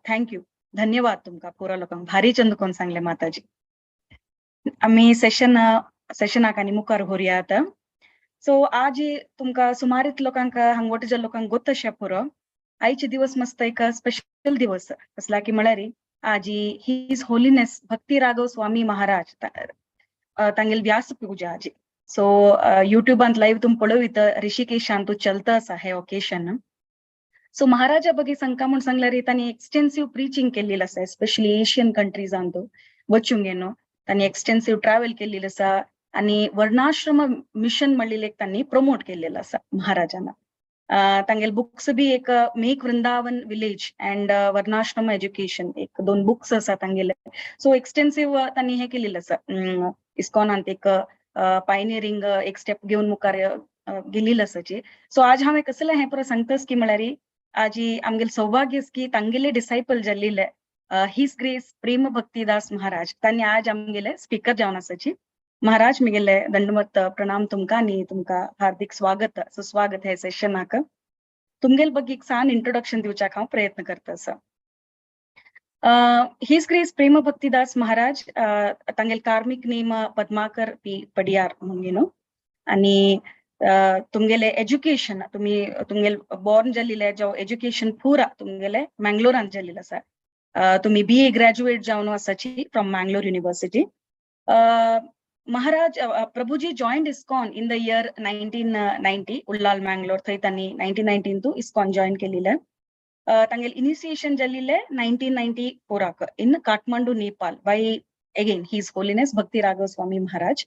Thank you, धन्यवाद तुमकां पुरा लोकांक. भारी चंद कोण सांगले माताजी. आमी सेशनाक आनी मुखार व्हरूया आतां. सो आज तुमकां सुमारीत लोकांक हांगवटच्या लोकांक गोत अशें पुरो, आयचे दिवस मस्त एक स्पेशल दिवस कसला की म्हळ्यार आजी his holiness भक्ती राघव स्वामी महाराज तांगेली व्यास पूजा आजी. सो युट्यूबांत लायव्ह तुम पळोवयत, ऋषिकेशान तूं चलता आसा हे ओकेशन. सो महाराजा बगी सांगका म्हूण सांगल्यार तांणी एक्सटेन्सिव प्रिचींग केल्लें आसा, एस्पेशली एशियन कंट्रीजांत वचूंक न्हू तांणी एक्सटेन्सिव ट्रॅव्हल केल्लें आसा आनी वर्णाश्रम मिशन म्हणलें एक तांणी प्रमोट केल्लें आसा महाराजान. तांगेले बुक्स बी एक make Vrindavan village and Varnashram education एक दोन बुक्स आसा तांगेले. सो एक्सटेन्सिव तांणी हे केलेलं आसा, इस्कॉनांत एक पायनियरिंग एक स्टेप घेवन मुखार गेलेलं आसाची. सो आज हांवें कसलें हें पुरो सांगतास की म्हळ्यार आजी आमगेले सौभाग्य की तांगेले डिसायपल जाल्लेले his grace प्रेम भक्तिदास महाराज तांणी आज आमगेले स्पीकर जावन आसाची. महाराज मिगेले दंडमत प्रणाम तुमकां आनी तुमकां हार्दिक स्वागत सुस्वागत हे सेशनाक. तुमगेल बगी एक सान इंट्रोडक्शन दिवच्याक हांव प्रयत्न करता आसा. His grace प्रेम भक्तिदास महाराज तांगेल कार्मिक नेम पद्माकर पी पडियार म्हणून न्हू आनी तुमगेले एज्युकेशन तुमी तुमगेले बॉर्न जाल्लेले जो एज्युकेशन पुरा तुमगेले मँगलोरांत जाल्लें आसा. तुमी BA graduate जावन आसाची from Mangalore university. Maharaj Prabhuji joined ISKCON in the year 1990 Ullal Mangalore थंय तांणी 1992 इस्कॉन जॉईन केलेले. तांगेले इनिशिएशन जाल्लें 1994 in Kathmandu Nepal by again his holiness Bhakti Raghav Swami Maharaj.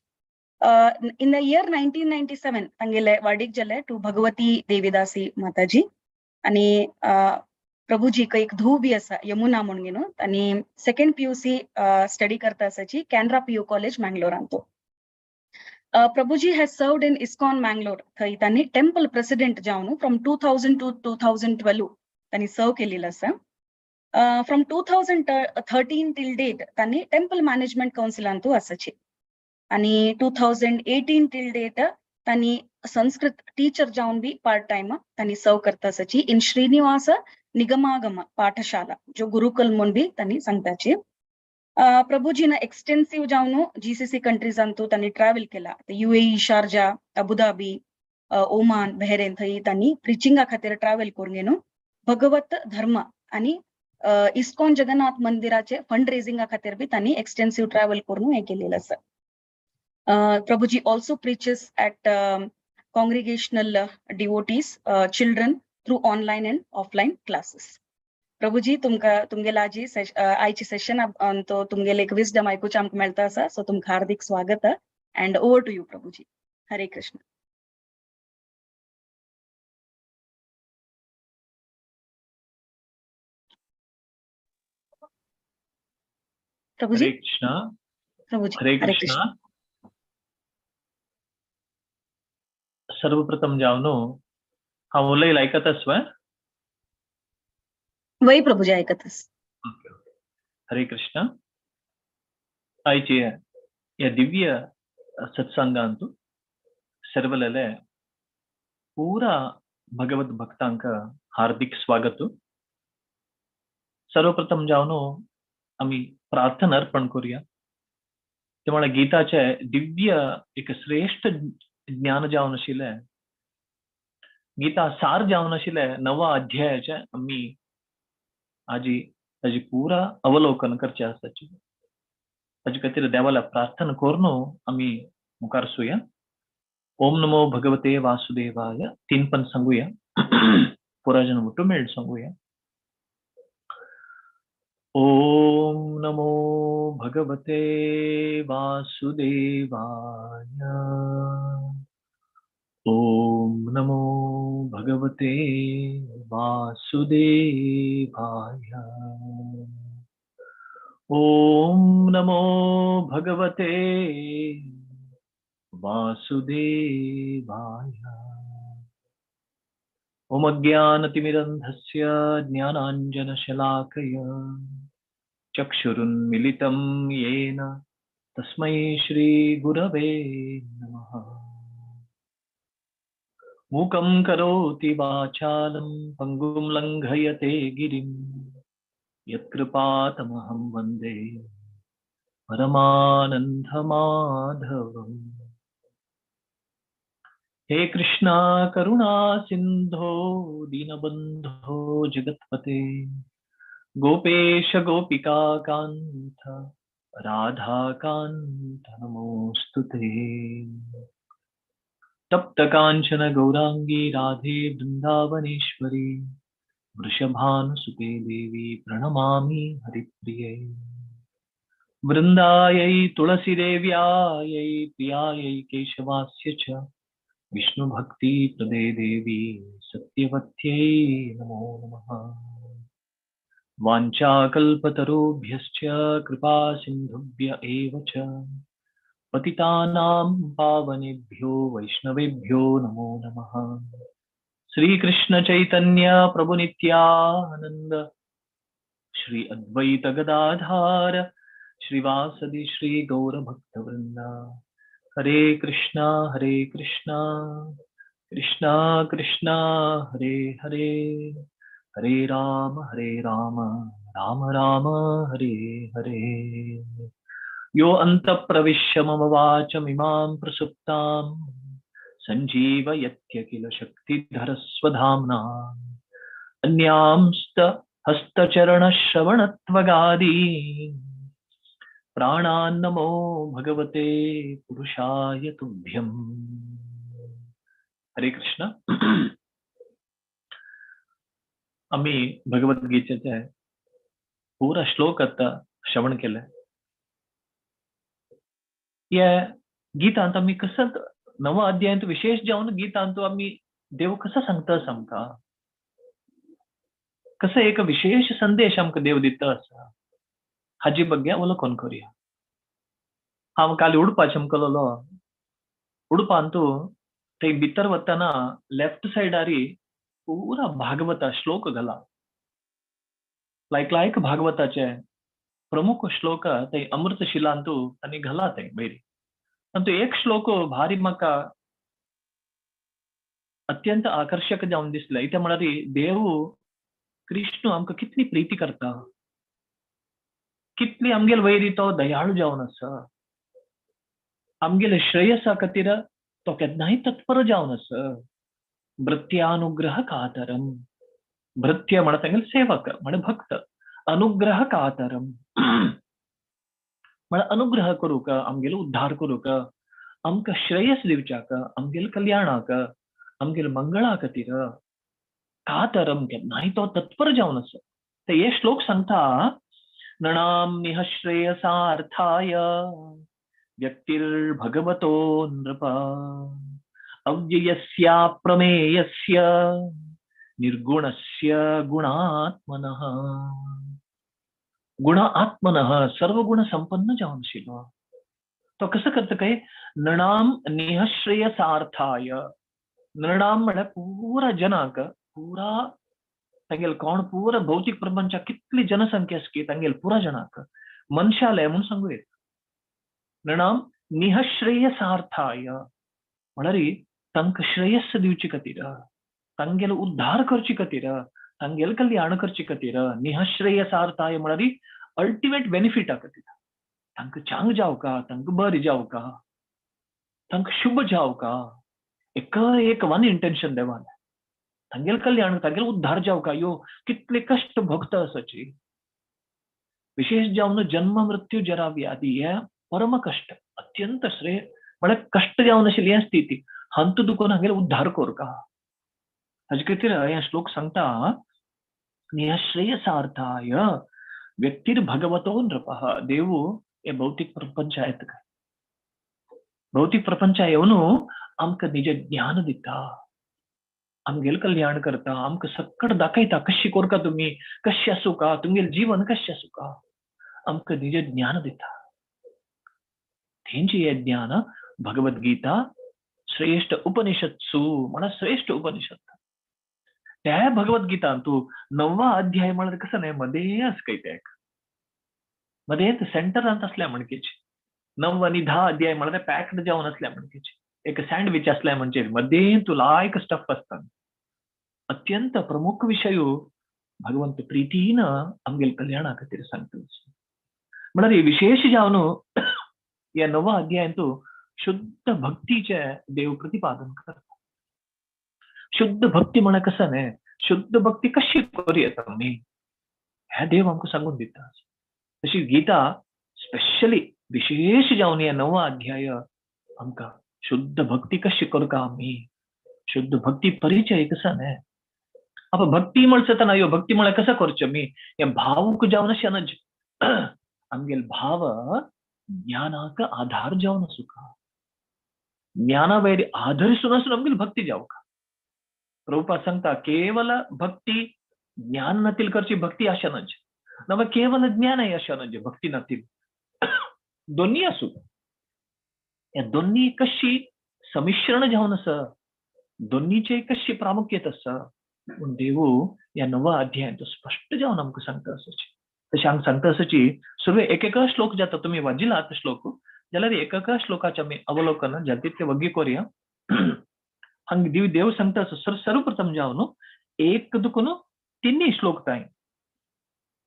In the year 1997 तांगेले वाडीक जाले टू भगवती देवीदासी माताजी आनी प्रभुजीक एक धूव बी आसा यमुना म्हणून न्हू आनी सेकंड PUC study करता आसाची Canara PU college मँगलोरांत. Prabhuji has served in ISKCON Mangalore थंय तांणी टेम्पल प्रेसिडेंट जावन फ्रॉम 2000 टू 2012 तांणी सर्व केलेलं आसा. फ्रॉम 2013 टिल डेट तांणी टेम्पल मॅनेजमेंट कावन्सिलांतू आसाची आनी 2018 टिल डेट तांणी संस्कृत टीचर जावन बी पार्ट टायम तांणी सर्व करता आसाची इन श्रीनिवास निगमागम पाठशाला जो गुरुकुल म्हूण बी तांणी सांगताची. प्रभुजीन एक्सटेन्सिव जावन GCC कंट्रीजांतू तांणी ट्रॅव्हल केला, UAE, Sharjah, Abu Dhabi, Oman, Bahrain थंय तांणी प्रिचिंगा खातीर ट्रॅव्हल करून न्हू भगवत धर्म आनी इस्कॉन जगन्नाथ मंदिराचे फंड रेजिंगा खातीर बी तांणी एक्सटेन्सिव ट्रॅव्हल करून हें केलेलं आसा. Prabhuji also preaches at congregational devotees, children through online and offline classes. Prabhuji तुमकां तुमगेले आजी आयची सेशन तो तुमगेले एक विजडम आयकुचे आमकां मेळटा आसा. सो तुमकां हार्दिक स्वागत and over to you Prabhuji. Hare Krishna. Prabhuji. Hare Krishna. Prabhuji Hare Hare Krishna. Krishna. सर्वप्रथम जावनो हांव उलयल आयकत आसवा? वय प्रभुजी आयकतस. ओके. हरे कृष्ण. आयचे ह्या दिव्य सत्संगांतु सर्वलेले पूरा भगवत भक्तांक हार्दिक स्वागत. सर्वप्रथम जावनो आमी प्रार्थना अर्पण करूया. ते म्हळ्यार गीताचे दिव्य एक श्रेष्ठ ज्ञान जावन आशिल्लें, गीता सार जावन आशिल्लें नवा अध्यायाचे आमी आजी ताजी पुरा अवलोकन करचें आसाची. ताजे खातीर देवाला प्रार्थना करून आमी मुखार सुया. ओम नमो भगवते वासुदेवाय तीन पण सांगूया, पुरा जन मोठो मेळ सांगूया. ओम नमो भगवते वासुदेवाय. ओम नमो भगवते वासुदेवाय. ओम नमो भगवते वासुदेवाय. ओम अज्ञानतिमिरन्धस्य ज्ञानाञ्जनशलाकया चक्षुरुन्मिलितं येन तस्मै श्रीगुरवे नमः. मूकं करोति वाचालं पङ्गुं लङ्घयते गिरिं यत्कृपातमहं वन्दे परमानन्दमाधवम्। हे कृष्णा करुणा सिन्धो दीनबन्धो जगत्पते, गोपेश गोपिका कान्त राधाकान्त नमोऽस्तु ते। तप्त कांचन गौरांगी राधे वृंदावनेश्वरी, वृषभानुसुते देवी प्रणमामि हरिप्रिये। वृंदायै तुलसीदेव्यायै प्रियायै केशवास्य च, विष्णुभक्ति प्रदे देवी सत्यवत्यै नमो नमः। वाञ्छाकल्पतरुभ्यश्च कृपा सिन्धुभ्य एव च, पतितानां पावनेभ्यो वैष्णवेभ्यो नमो नमः। श्री कृष्ण चैतन्य प्रभु नित्यानंद, श्री अद्वैत गदाधार श्रीवासदि श्री गौर भक्तवृंद। हरे कृष्णा हरे कृष्णा कृष्णा कृष्णा हरे हरे, हरे राम राम राम हरे हरे। यो अंत प्रविश्य मम वाचमिमां प्रसुप्तां, संजीवयत्य किल शक्तिधरस्वधाम्ना। अन्यांस्त हस्तचरणश्रवणत्वगादीन् प्राणान् नमो भगवते पुरुषाय तुभ्यम्। हरे कृष्ण। आम्ही भगवद्गीतेचे पुरा श्लोक आता श्रवण केले। या गीतांत आम्ही कसं नव अध्यायांत विशेष जावन गीतांत आम्ही देव कसं सांगता आमकां, कसं एक विशेष संदेश आमकां देव दिता आसा हाजी बग्गे अवलोकन करूया। हांव काल उडपा चमकलोलो, उडपांतू थंय भितर वतना लेफ्ट सायडारी पुरा भागवता श्लोक घाला, लायक लायक भागवताचे प्रमुख श्लोक थंय अमृतशिलांतू आनी घाला थंय बरी। आनी तो एक श्लोक भारी म्हाका अत्यंत आकर्शक जावन दिसलें। इत्या म्हळ्यार देव कृष्ण आमकां कितली प्रिती करता, कितली आमगेल वैरी तो दयाळू जावन आसा, आमगेले श्रेयसा खातीर तो केन्नाय तत्पर जावन आसा। भृत्यानुग्रह कातरम, भृत्य म्हणत तांगेले सेवक म्हण भक्त, अनुग्रह कातरम म्हण अनुग्रह करूंक, आमगेलो उद्धार करूंक, आमकां श्रेयस दिवच्याक, आमगेले कल्याणाक, आमगेले मंगळा खातीर कातरम केन्नाय तो तत्पर जावन आसा। ते हे श्लोक सांगता, नणाम निह श्रेयसार्थाय व्यक्तिर्भगवतो नृप, अव्ययस्याप्रमेयस्य निर्गुणस्य गुणात्मनः। गुण आत्मनः सर्वगुण संपन्न जावन आशिल्लो तो कसो करता काय, नणाम निहश्रेयसार्थाय। नृणाम म्हळ्यार पुरा जनाक, पुरा तांगेले कोण पुरा भौतिक प्रपंचाक कितली जनसंख्या आसा तांगेले पुरा जनाक मनशाले म्हूण सांगू येता। नृणाम निहश्रेयसार्थाय म्हळ्यार तांकां श्रेयस दिवचे खातीर, तांगेलो उद्धार करचे खातीर, तांगेले कल्याण करचे खातीर। निहश्रेयसार्थाय म्हळ्यार अल्टिमेट बेनिफिटा खातीर, तांकां चांग जावका, तांकां बरें जावका, तांकां शुभ जावका, एक एक वन इंटेन्शन देवान तांगेले कल्याण, तांगेले उद्धार जावका। यो कितले कश्ट भोगता आसाची, विशेष जावन जन्म मृत्यू जरा व्याधी हे परम कश्ट, अत्यंत श्रेय म्हळ्यार कश्ट जावन आशिल्ली हें स्थिती, हांतू दुखून हांगेले उद्धार करका। हाजे खातीर हे श्लोक सांगता, निहश्रेयसार्थाय व्यक्तिर भगवतो नृपः। देवू हे भौतिक प्रपंच येता काय, भौतिक प्रपंच येवन आमकां निज ज्ञान दिता, आमगेले कल्याण करता, आमकां सक्कड दाखयता कशी करका तुमी, कशें आसूका तुमगेलें जीवन, कशें आसूका, आमकां निज ज्ञान दिता। तेंचें हें ज्ञान भगवद्गीता श्रेष्ठ उपनिषत्सु म्हळ्यार श्रेष्ठ उपनिषद। त्या भगवद्गीतांतू तू नववा अध्याय म्हळ्यार कसं न्हय मदें आसा काय ते एक मदें सेंटरांत आसल्या म्हणकेची, 9 आनी 10 अध्याय म्हळ्यार पॅक्ड जावन आसल्या म्हणकेची, एक सँडविच आसल्या म्हणजे मदें तूं लायक स्टफ आसता। अत्यंत प्रमुख विशय भगवंत प्रीतीन आमगेले कल्याणा खातीर सांगता. म्हळ्यार विशेष जावन ह्या नवा अध्यायांतु शुद्ध भक्तीचे देव प्रतिपादन करता. शुद्ध भक्ती म्हळ्यार कसं न्ही, शुद्ध भक्ती कशी करूं येता आमी हे देव आमकां सांगून दिता. तशी गीता स्पेशली विशेष जावन ह्या नवा अध्याय आमकां शुद्ध भक्ती कशी करूं आमी, शुद्ध भक्ती परिचय कसा न्ही. आतां भक्ती म्हणसतना ह्यो भक्ती म्हळ्यार कसं करचें आमी, हे भावूक जावन अशें नज, आमगेले भाव ज्ञानाक आधार जावन आसूका, ज्ञाना वयर आधरिसून आसून आमगेली भक्ती जावका. प्रभुपाद सांगता केवल भक्ती ज्ञान नतील करची भक्ती अशें नज, नव केवल ज्ञानय अशें नज भक्ती नतील, दोन्ही आसूं. ह्या दोन्ही कशी समिश्रण जावन आसा, दोन्हीचे कशी प्रामुख्यत आसा पूण देवू ह्या नवा अध्यायांत स्पश्ट जावन आमकां सांगता आसाची. तशें हांगा सांगता आसाची सुरवे एक एका श्लोक जाता, तुमी वाजिलात श्लोक जाल्यार एक एका श्लोकाचें आमी अवलोकन जाता तितलें वग्गी करुया. हांगा देव सांगता आसा सर्वप्रथम जावन एक दुखून तिन्ही श्लोक ताय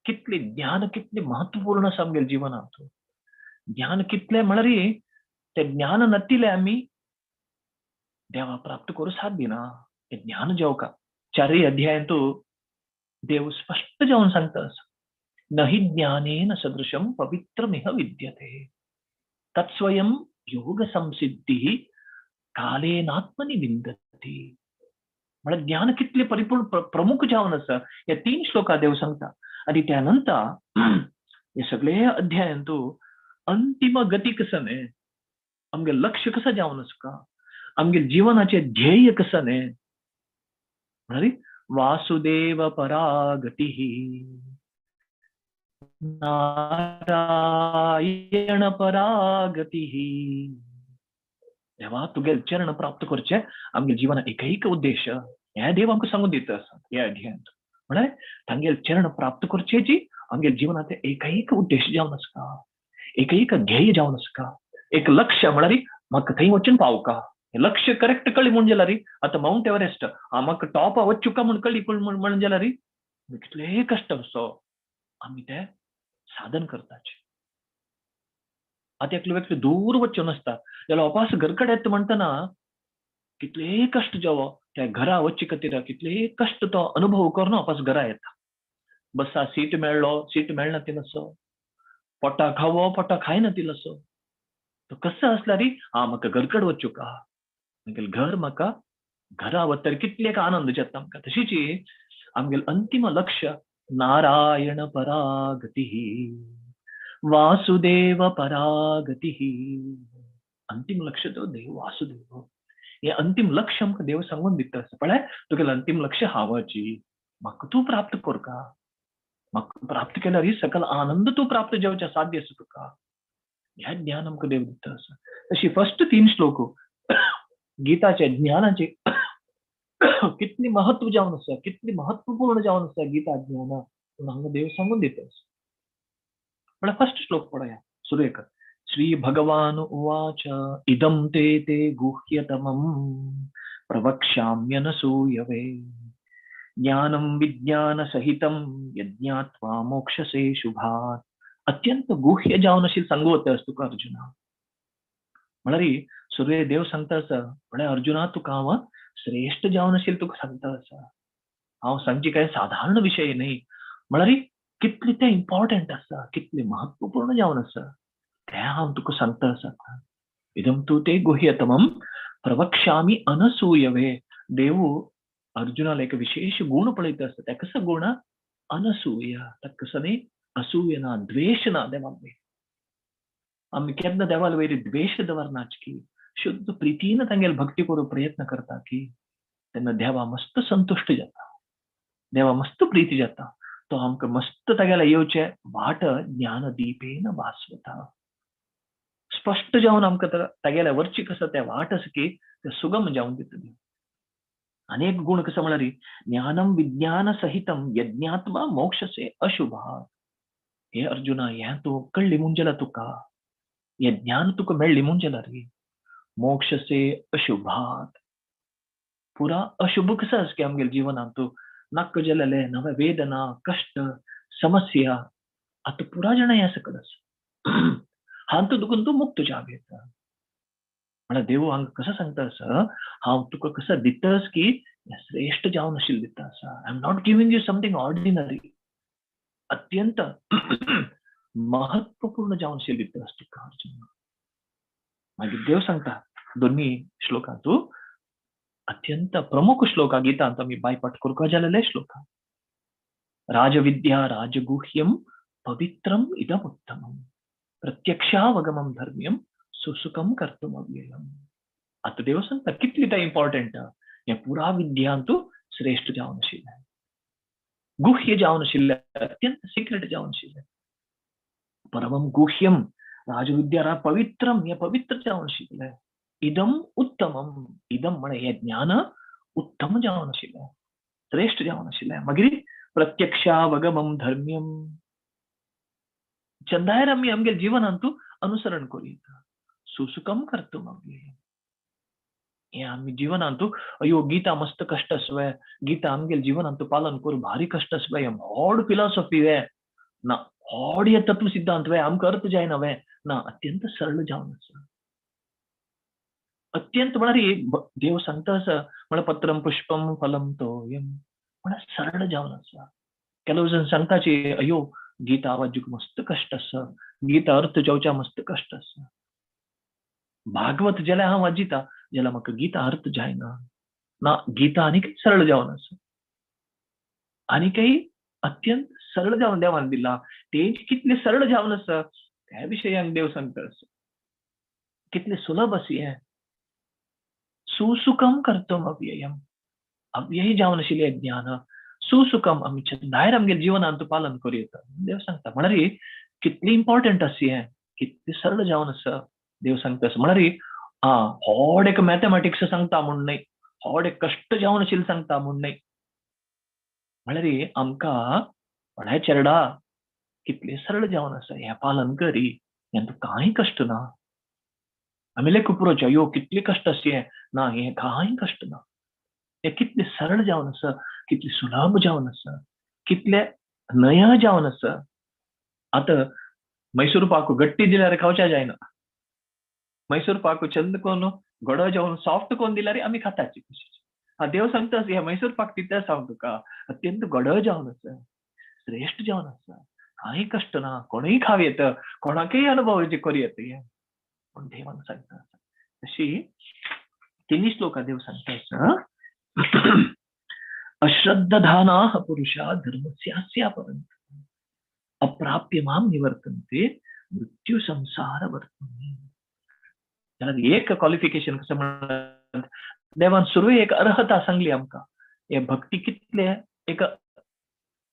कितले ज्ञान कितले महत्वपूर्ण आसा आमगेले जिवनांत. ज्ञान कितले म्हळ्यार ते ज्ञान नतिले आमी देवा प्राप्त करूं साध्य ना, ते ज्ञान जेवका. चारय अध्यायांतु देव स्पश्ट जावन सांगता आसा, नहि ज्ञानेन सदृशं पवित्रमिह विद्यते तत्स्वयं योग संसिद्धिः कालेनात्मनि विन्दति. म्हळ्यार ज्ञान कितले परिपूर्ण प्रमुख जावन आसा ह्या तीन श्लोका देव सांगता. आनी त्या नंतर हे सगळे अध्यायांतु अंतिम गती कसं न्ही, आमगे लक्ष्य कसं जावन आसका, आमगे जीवनाचे ध्येय कसं न्ही, म्हळ्यार वासुदेव परागतिः नारायण परागतिः. देवा तुगेले चरण प्राप्त करचे आमगे जीवन एकैक उद्देश हे देव आमकां सांगून दिता आसा ह्या अध्यायांत. म्हळ्यार तांगेले चरण प्राप्त करचेची आमगे जीवनाचे एकैक उद्देश जावन आसता, एकैक ध्येय जावन आसता, एक लक्ष्य म्हळ्यार म्हाका थंय वचून पावका. लक्ष्य करेक्ट कळ्ळी म्हूण जाल्यार आतां मावंट एव्हरेस्ट म्हाका टॉपा वचुका म्हूण कळ्ळी म्हण जाल्यार कितले कश्ट आसो आमी ते साधन करताचे. आतां एकलो व्यक्ती दूर वचून नासता जाल्यार अपास घर कडेन येता म्हणटना कितले कश्ट जावो त्या घरा वचचे खातीर कितले कश्ट तो अनुभव करून अपास घरा येता. बसा सीट मेळ्ळो, सीट मेळना तिनसो, पोटा खावो, पोटा खायना तिनसो, तो कसो आसल्यार हा म्हाका घर कडेन वचुका, मागीर घर म्हाका घरा वतर कितले आनंद जाता आमकां. तशीच आमगेले अंतिम लक्ष्य नारायण परागतिः वासुदेव परागतिः. अंतिम लक्ष्य तो देव वासुदेव. हे अंतिम लक्ष्य आमकां देव सांगून दिता आसा, पळय तुगेलें अंतिम लक्ष्य हांवाची, म्हाका तूं प्राप्त करका, म्हाका प्राप्त केल्यार ही सकल आनंद तूं प्राप्त जावचें साध्य आसा तुका. ह्या ज्ञान आमकां देव दिता आसा. तशी फर्स्ट तीन श्लोक गीताचे ज्ञानाचे कितली महत्व जावन आसा, कितली महत्वपूर्ण जावन आसा गीता ज्ञान हांगा देव सांगून दिता आसा. म्हळ्यार फर्स्ट श्लोक पळया सुरेख. श्री भगवान उवाच इदं ते ते गुह्यतमं प्रवक्ष्याम्यनसूयवे ज्ञानं विज्ञानसहितं यज्ञात्वा मोक्षसे शुभात्. अत्यंत गुह्य जावन अशी सांगू वता आसा तुका अर्जुना. म्हळ्यार सुर्वे देव सांगता आसा, म्हळ्यार अर्जुना तुका हांव श्रेश्ठ जावन आशिल्लें तुका सांगता आसा, हांव सांगची कांय साधारण विशय न्ही, म्हळ्यार कितले तें इम्पॉर्टंट आसा, कितले महत्वपूर्ण जावन आसा तें हांव तुका सांगता आसा. इदं तूं ते गुह्यतमं प्रवक्ष्यामि अनसूयवे. देव अर्जुनाला एक विशेष गुण पळयता आसा, त्या कसो गुण? अनसूय. ताका कसो न्ही, असूय ना, द्वेश ना देवा वयर. आमी केन्ना देवाल वयर द्वेश दवरनाच की शुद्ध प्रितीन तांगेले भक्ती करूंक प्रयत्न करता की तेन्ना देवा मस्त संतुश्ट जाता, देवा मस्त प्रीती जाता, तो आमकां मस्त तागेले येवचे वाट ज्ञानदीपेन भास्वता. स्पश्ट जावन आमकां तागेले वरची कसो ते वाट आसा की ते सुगम जावन दिता देव. अनेक गुण कसो म्हळ्यार ज्ञानम विज्ञान सहितम यज्ञात्मा मोक्षसे अशुभात्. हे अर्जुना, हें तूं कळ्ळी म्हूण जाल्यार तुका हें ज्ञान तुका मेळ्ळी म्हूण जाल्यार मोक्षसे अशुभात्. पुरा अशुभ कसो आसा की आमगेल्या जिवनांत नाक्क जालेले नवे वेदना कश्ट समस्या आतां पुरा जाणां ह्या सकल आसा. हांतू दुखून तूं मुक्त जावं येता. म्हळ्यार देव हांगा कसो सांगता आसा, हांव तुका कसो दितस की श्रेश्ठ जावन आशिल्लें दिता आसा. I am not giving you something ordinary, अत्यंत महत्वपूर्ण जावन आशिल्लें दिता आसा तुका अर्जुन. मागीर देव सांगता दोन्ही श्लोकांतू अत्यंत प्रमुख श्लोक गीतांत आमी बायपाट करपा जालेले श्लोक. राजविद्या राजगुह्यं पवित्रम इदम उत्तमम प्रत्यक्षावगमम धर्म्यम सुसुखम कर्तुम अव्ययम. आतां देव सांगता कितली ते इम्पॉर्टंट, हें पुरा विद्यांतू श्रेश्ठ जावन आशिल्लें, गुह्य जावन आशिल्लें, अत्यंत सिक्रेट जावन आशिल्लें. परमम गुह्यम राजविद्या पवित्रम, हें पवित्र जावन आशिल्लें. इदम उत्तमम, इदम म्हळ्यार हें ज्ञान उत्तम जावन आशिल्लें, श्रेश्ठ जावन आशिल्लें. मागीर प्रत्यक्षावगमम धर्म्यम, चंदायर आमी आमगे जिवनांतू अनुसरण करूं. सुसुखम कर्तुम अव्ययम, हें आमी जिवनांतू अयो गीता मस्त कश्ट आसवे, गीता आमगे जिवनांतू पालन करूं भारी कश्ट आसवे, हें व्हड फिलॉसॉफी वे ना, व्हड हे तत्व सिद्धांत वे, आमकां अर्थ जायना वे ना, अत्यंत सरळ जावन आसा. अत्यंत म्हळ्यार देव सांगता आसा म्हळ्यार पत्रम पुष्पम फलम तोयम, म्हळ्यार सरळ जावन आसा. ಕೆಲವು जण सांगताची अयो गीता वाचूंक मस्त कश्ट आसा, गीता अर्थ जावच्या मस्त कश्ट आसा, भागवत जाल्यार हांव वाचिता जाल्यार म्हाका गीता अर्थ जायना ना. गीता आनीक सरळ जावन आसा, आनीकय अत्यंत सरळ जावन देवान दिला. तें कितलें सरळ जावन आसा त्या विशयांक देव सांगता आसा, कितलें सुलभ आसा हें. सुसुखम कर्तुम अव्ययम, अव्यय जावन आशिल्लें ज्ञान सुसुखम आमी चंदायर आमगे जिवनांत पालन करूं येता देव सांगता. म्हळ्यार कितलें इम्पॉर्टंट आसा हें, कितलें सरळ जावन आसा देव सांगता. म्हळ्यार आं व्हड एक मॅथमॅटिक्स सांगता म्हूण न्हय, व्हड एक कश्ट जावन आशिल्लें सांगता म्हूण न्हय, म्हळ्यार आमकां व्हडा चेरडा कितलें सरळ जावन आसा हें पालन करी, हें कांय कश्ट ना. आमी लेख पुरोचे अयो कितलें कश्ट आसा हें ना, हें कांय कश्ट ना, हें कितलें सरळ जावन आसा, कितलें सुलभ जावन आसा, कितलें नया जावन आसा. आतां मैसूर पाक गट्टी दिल्यार खावच्या जायना, मैसूर पाक चंद कोन गोडो जावन सॉफ्ट कोन दिल्यार आमी खाताची. हा देव सांगता हे मैसूर पाक दिता हांव तुका, अत्यंत गोडो जावन आसा, श्रेश्ठ जावन आसा, कांय कश्ट ना, कोणूय खाव येता, कोणाकय अनुभव करूं येता हें पूण देवान सांगता. तशी तिन्ही श्लोका देव सांगता आसा. अश्रद्धानाः पुरुषा धर्मस्यास्यापरन्त अप्राप्य मां निवर्तन्ते मृत्यु संसार वर्तने. जाल्यार एक क्वॉलिफिकेशन कसं म्हणत देवान सुरवे एक अर्हता सांगली आमकां, हे भक्ती कितले एक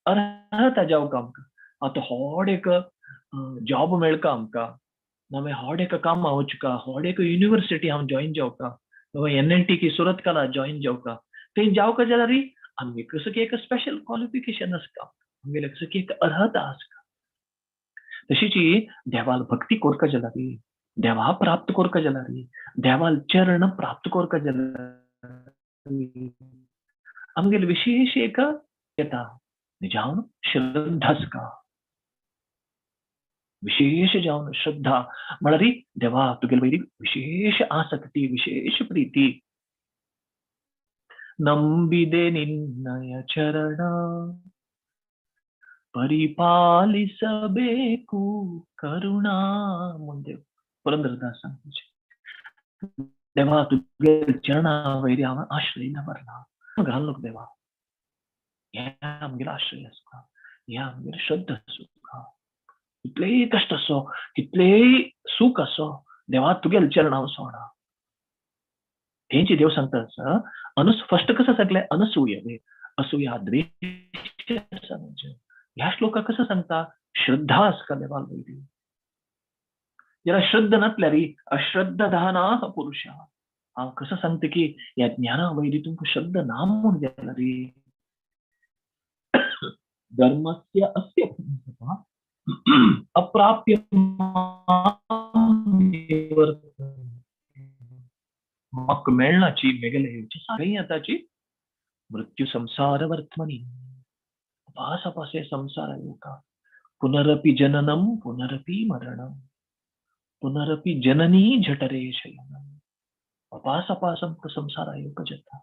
अर्हता जावंक आमकां. आतां व्हड एक जॉब मेळका आमकां, नवें व्हड एक कामां वचका, व्हड एक युनिवर्सिटी हांव जॉयन जावका, नवें NLT की सुरत कला जॉयन जावका, थंय जावका जाल्यार आमगे कसं की एक स्पेशल क्वॉलिफिकेशन आसता, आमगेले कसं की एक अर्हता आसता. तशीच देवाल भक्ती करका जाल्यार, देवा प्राप्त करका जाल्यार, देवाल चरण प्राप्त करका जाल्यार आमगेले विशेष एक येता जावन श्रद्धा आसता, विशेष जावन श्रद्धा म्हळ्यार देवा तुगेले वयली विशेष आसक्ती, विशेष प्रीती. ನಂಬಿದೆ ನಿನ್ನಯ ಚರಣ ಪರಿಪಾಲಿಸಬೇಕು ಕರುಣಾ. ಮುಂದೆ ಪುರಂದರದಾಸ देवा तुगे चरणा वैरी हांव आश्रय दवरला, घालूंक देवा, हें आमगेलो आश्रय आसता, हें आमगेलें श्रद्धा आसूं, कितलेय कश्ट आसो, कितलेय सूख आसो, देवा तुगेले चरण हांव सोडना. तेंची देव सांगता आसा. फर्स्ट कसं सांगलें अनसूयवे, असूया द्वेष आसा म्हणजे ह्या श्लोकाक कसं सांगता श्रद्धा आसता देवाल वयली. जाल्यार श्रद्धा नासल्यार अश्रद्धानाः पुरुषा. हांव कसं सांगता की ह्या ज्ञाना वयली तुमकां श्रद्धा ना म्हूण जाल्यार धर्मस्य अस्य अप्राप्य म्हाका मेळनाची मेगेले येवची खंय येताची मृत्यु मृत्यू संसार वर्तमनी. अपास अपास हे संसार येवका. पुनरपि जननम पुनरपि मरणम पुनरपि जननी जठरे शयनम. अपास अपास आमकां संसार येवका जाता.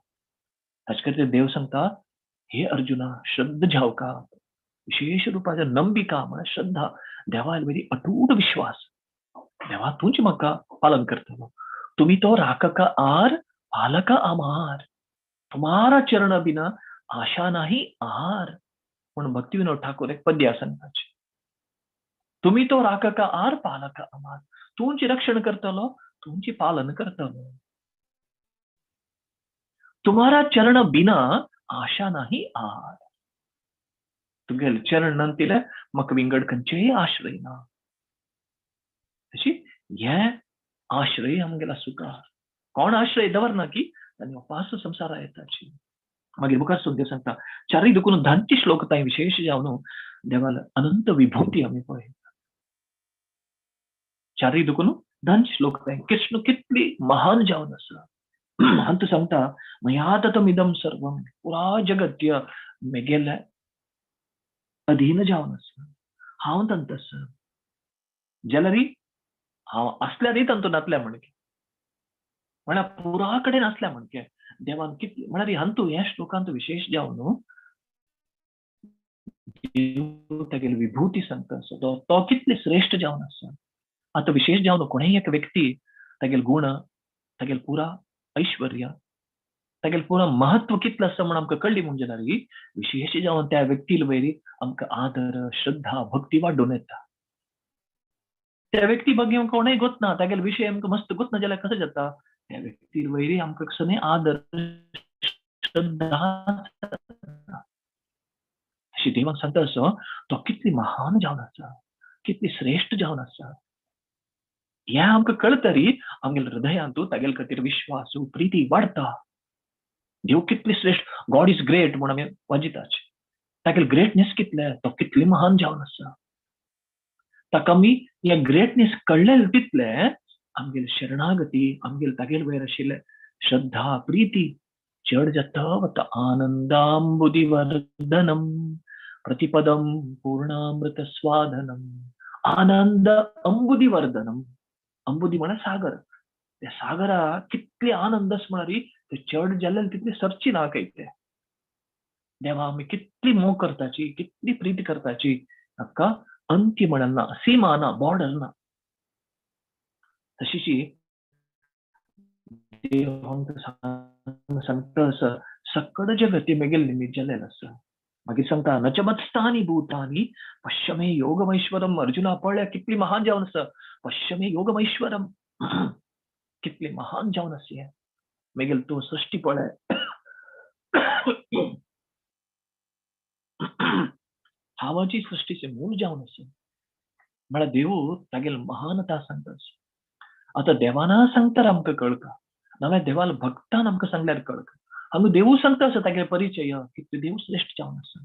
ताचे खातीर देव सांगता, हे अर्जुना श्रद्धा जावका, विशेष रुपाच्या नंबिका म्हळ्यार श्रद्धा, देवा वयली अटूट विश्वास, देवा तूंच म्हाका पालन करतलो, तुमी तो राखका आर पालका आमार, तुम्हारा चरण बिना आशा नाही आहार. म्हूण भक्ती विनोद ठाकूर एक पद्य आसा ताचें, तुमी तो राखका आर पालका आमार, तूंच रक्षण करतलो, तूंच पालन करतलो, तुम्हारा चरण बिना आशा नाही आहार. तुगेले चरण नंतिले म्हाका विंगड खंयचेय आश्रय ना. तशी हे आश्रय आमगेला सुखा कोण आश्रय दवरना की आनी अपास संवसारा येताची. मागीर मुखार सून देव सांगता चारय दुखून धांची श्लोक तांय विशेष जावन देवाल अनंत विभूती आमी पळयता. चारय दुखून धांची श्लोक तांय कृष्ण कितली महान जावन आसा. हांतू सांगता मया ततमिदं सर्वं पुरा जगत्य मेगेले अधीन जावन आसा, हांव तांत आसा, जाल्यार हांव आसल्यारय तांतू नातल्या म्हणके, म्हळ्यार पुरा कडेन आसल्या म्हणके देवान कितले म्हळ्यार हांतू ह्या श्लोकांत विशेष जावन देव तागेली विभूती सांगता आसा, तो कितले श्रेश्ठ जावन आसा. आतां विशेष जावन कोणेय एक व्यक्ती तागेले गुण, तागेले पुरा ऐश्वर्य, तागेले पुरा महत्व कितलें आसा म्हूण आमकां कळ्ळी म्हूण जाल्यार विशेष जावन त्या व्यक्ती वयर आमकां आदर, श्रद्धा, भक्ती वाडून येता. त्या व्यक्ती ಬಗ್ಗೆ कोणय गोतना, तागेले विशय आमकां मस्त गोतना जाल्यार कसो जाता, त्या व्यक्ती वयर आमकां कसो आदर, श्रद्धा. अशी देवाक सांगता असो तो कितली महान जावन आसा, कितली श्रेश्ठ जावन आसा. हें आमकां कळतरी आमगेल्या हृदयांतू तागेले खातीर विश्वास, प्रिती वाडटा. देव कितली श्रेश्ठ, गॉड is great म्हूण आमी वाजिताच. तागेले ग्रेटनेस कितले, तो कितली महान जावन आसा. ताका आमी हे ग्रेटनेस कळ्ळे तितले आमगेले शरणागती, आमगेले तागेले वयर आशिल्ले श्रद्धा, प्रिती चड जाता वता. आनंदांबुदिवर्धनम प्रतिपदम पूर्णामृत स्वादनम. आनंद अंबुदिवर्धनम, अंबुदी म्हळ्यार सागर, त्या सागरा कितले आनंद आसा म्हळ्यार ते चड जाल्ल्यान तितले सरची ना काय ते. देवा आमी कितली मोग करताची, कितली प्रीती करताची, हाका अंत्य म्हळ्यार ना, सीमा ना, बॉर्डर ना. तशीची देव आमकां सांगता आसा सकळ जगती मेगेल निमित्त जाल्लें आसा. मागीर सांगता न च मत्स्थानि भूतानि पश्यमे योगमैश्वरम. अर्जुना पळय कितली महान जावन आसा, पश्यमे योगमैश्वरम, कितली महान जावन आसा हें मेगेल तूं सृश्टी पळय. हांवाची सृश्टीचें मूळ जावन आसा. म्हळ्यार देव तागेली महानता सांगता आसा. आतां देवाना सांगता आमकां कळका, नाल्यार देवाल भक्तान आमकां सांगल्यार कळका. हांगा देवू सांगता आसा तागेले परिचय कितले देव श्रेश्ठ जावन आसा.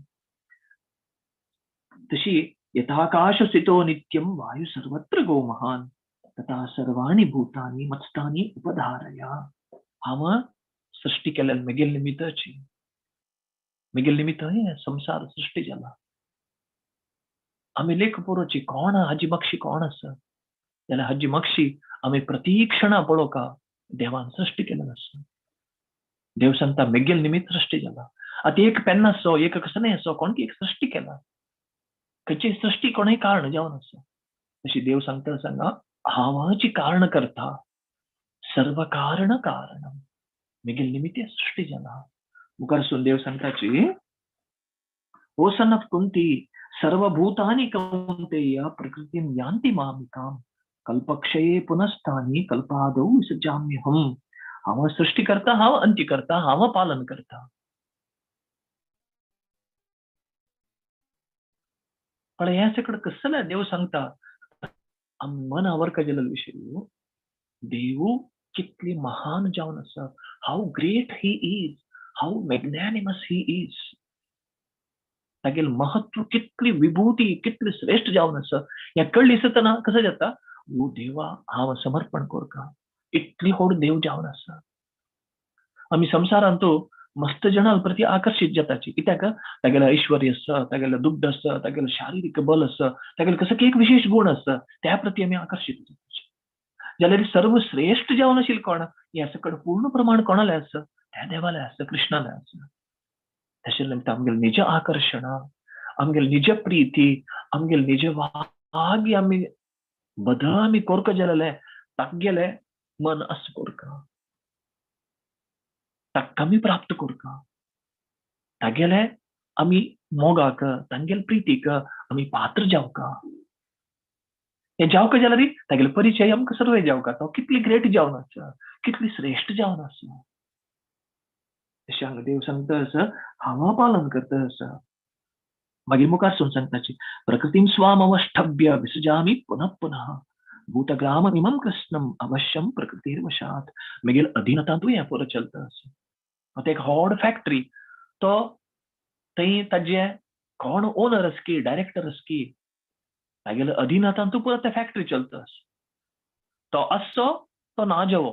तशी यथाकाश स्थितो नित्यम वायु सर्वत्र गो महान तथा सर्वाणि भूतानि मत्स्थानि उपधारया. हांव सृश्टी केल्यान मेगेल निमित्ताची, मेगेल निमित्त हे संसार सृश्टी जाला. आमी लेख पुरोची कोण हाजी मक्षी कोण आसा जाल्यार हाजी मक्षी आमी प्रतिक्षणा पळोवका देवान सृश्टी केल्लें आसा. देव सांगता मेगेल निमित्त सृश्टी जाला. आतां एक पेन्ना आसो, एक कसलें आसो, कोण एक सृश्टी केला, खंयची सृश्टी कोणूय कारण जावन आसा. तशी देव सांगता सांगा हांवाची कारण करता, सर्व कारण कारणम, मेगेल निमित्त सृश्टी जाला. मुखार सून देव सांगताची ओ सन ऑफ कुंती सर्वभूतानि कौंतेय प्रकृतीं यान्ति मामिकां कल्पक्षये पुनस्तानि कल्पादौ सृजाम्यहम्. हांव सृष्टी करता, हांव अंत्य करता, हांव पालन करता. पण ह्या सगळं कसलं देव सांगता मन आवरका गेलेलो विशय. देव कितली महान जावन आसा, how great he is, how magnanimous he is, तागेलें महत्व कितली विभूती, कितली श्रेश्ठ जावन आसा. ह्या कळ्ळी दिसतना कसं जाता, ओ देवा हांव समर्पण करता, इतली होड देव जावन आसा. आमी संवसारांत मस्त जणां प्रती आकर्षित जाताची. कित्याक तागेले ऐश्वर्य आसा, तागेले दुड्ड आसा, तागेले शारिरीक बल आसा, तागेले कसो की एक विशेष गुण आसा, त्या प्रती आमी आकर्षित जाताची. जाल्यार सर्वश्रेष्ठ जावन आशिल्लें कोण, हें सकड पूर्ण प्रमाण कोणालें आसा, त्या देवालें आसा, कृष्णालें आसा. तशें निमित्त आमगेलें निज आकर्शण, आमगेलें निज प्रीती, आमगेलें निज वागी आमी बदल आमी कोरका जालेले तागेलें मन अस कोरका, ताका आमी प्राप्त कोरका, तागेले आमी मोगाक, तांगेले प्रितीक आमी पात्र जावका. हें जावका जाल्यार तागेले परिचय आमकां सर्वे जावका, तो कितली ग्रेट जावन आसा, कितली श्रेष्ठ जावन आसा. तशें हांगा देव सांगता आसा, हांव पालन करता आसा. मागीर मुखार सून सांगताची, प्रकृतीं स्वामवष्टभ्य विसृजामि पुनः पुनः भूतग्राम इमं कृष्णम अवश्यम प्रकृतीर्वशात्. मागीर अधीनतांतूय हें पुरो चलता आसा. आतां एक व्हड फॅक्टरी, तो थंय ताजे कोण ओनर आसा की डायरेक्टर आसा की, तागेले अधीनतांतूय पुरो ते फॅक्टरी चलता आसा. तो आसचो तो ना जेवो,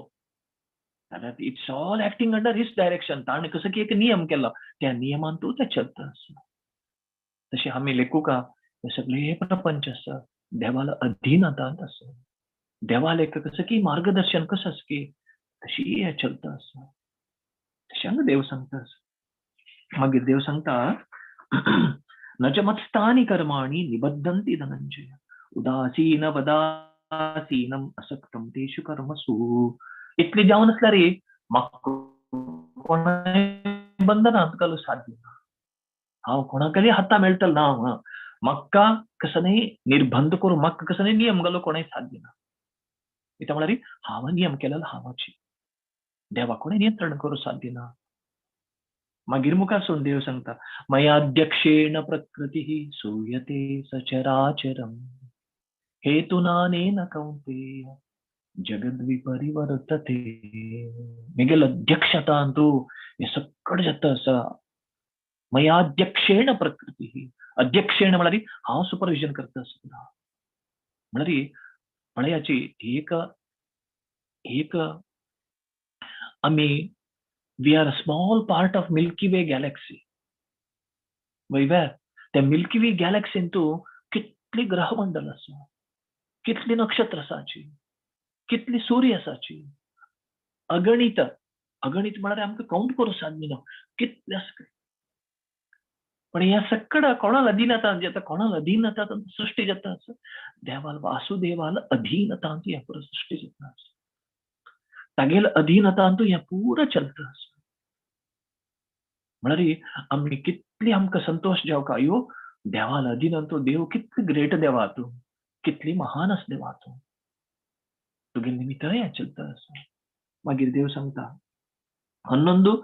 जाल्यार it's all acting under his direction. ताणें कसो की एक नियम केलो, त्या नियमांतूय तें चलता आसा. तशें आमी लेखुका हे सगळे प्रपंच आसा देवाला अधीनतांत आसा. देवाले कसं की मार्गदर्शन कसं आसा की तशी हें चलता आसा. तशें हांगा देव सांगता आसा. मागीर देव सांगता, न च मत्स्थानि कर्माणि निबद्धन्ति धनंजय उदासीन वदासीनम असक्तम तेषु कर्मसु. इतली जावन आसल्यार म्हाका कोणाय बंधनांत घालूंक साध्य ना, हांव कोणाकय हाता मेळटलो ना, हांव म्हाका कसनय निर्बंध करूं, म्हाका कसनय नियम घालूंक कोणय साध्य ना. कित्याक म्हळ्यार हांव नियम केलेलो हांवाची, देवा कोणय नियंत्रण करूंक साध्य ना. मागीर मुखार सून देव सांगता, मयाध्यक्षेण प्रकृती सूयते सचराचरम हेतुनानेन कौंतेय जगद्विपरिवर्तते. मेगेल अध्यक्षतांतू हें सगळें जाता आसा. मयाध्यक्षेण प्रकृती, अध्यक्षेण म्हळ्यार हांव सुपरविजन करता आसतना, म्हळ्यार पळयाची एक एक आमी we are a small part of Milky Way galaxy. वयव्या त्या मिल्की वे गॅलेक्सींतू कितली ग्रहमंडल आसा, कितली नक्षत्र आसाची, कितली सूर्य आसाची, अगणित. अगणित म्हळ्यार आमकां कावंट करूंक साध्य ना कितले आसा. पण ह्या सगळं कोणाला अधीनता जाता, कोणाला अधीनता सृष्टी जाता आसा, देवाल वासुदेवाल अधीनतांत ह्या पुरो सृष्टी जाता आसा. तागेल अधीनतांतू हें पुरो चलता आसा. म्हळ्यार आमी कितली आमकां संतोश जावका, अयो देवाल अधीनंतू देव कितली ग्रेट देवा तूं, कितली महान आसा देवा तूं, तुगे निमित्त हें चलता आसा. मागीर देव सांगता 11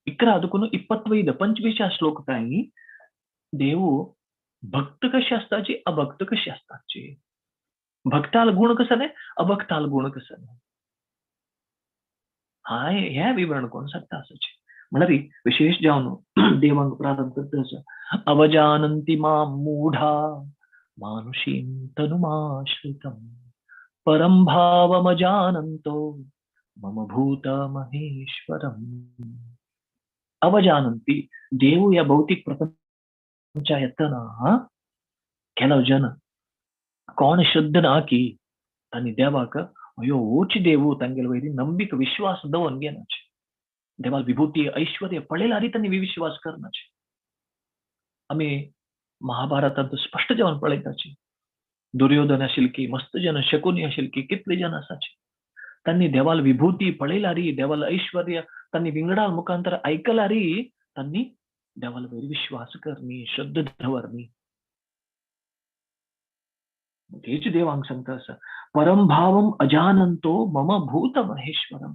11 25 25 श्लोक ताई देव भक्त कशे आसताची, अभक्त कशे आसताची, भक्ताल गुण कसले, अभक्ताल गुण कसले, हाय हे विवरण कोण सांगता आसाचे. म्हळ्यार विशेष जावन देवांक प्रारंभ करता आसा, अवजानंती मां मूढा मानुषीं तनुमाश्रितं परं भावमजानन्तो मम भूत महेश्वरम. अवजानंती देव या भौतिक प्रपंचा येतना केलो जन कोण शुद्ध ना की तांणी देवाक अयो ओच देव तांगेले वयली नंबिक विश्वास दवरून घेनाचे, देवाल विभूती ऐश्वर्य पळयल्यार तांणी विश्वास करनाचे. आमी महाभारतांत स्पश्ट जावन पळयताची, दुर्योधन आशिल्ली, मस्त जन शकुनी आशिल्ली, कितले जन आसाचे, तांणी देवाल विभूती पळयल्यार, देवाल ऐश्वर्य तांणी विंगडाल मुखांतर आयकल्यार तांणी देवाल वयर विश्वास करणी, श्रद्धा दवरणी. तेच देवांक सांगता आसा, परम भावम अजानंतो मम भूत महेश्वरम.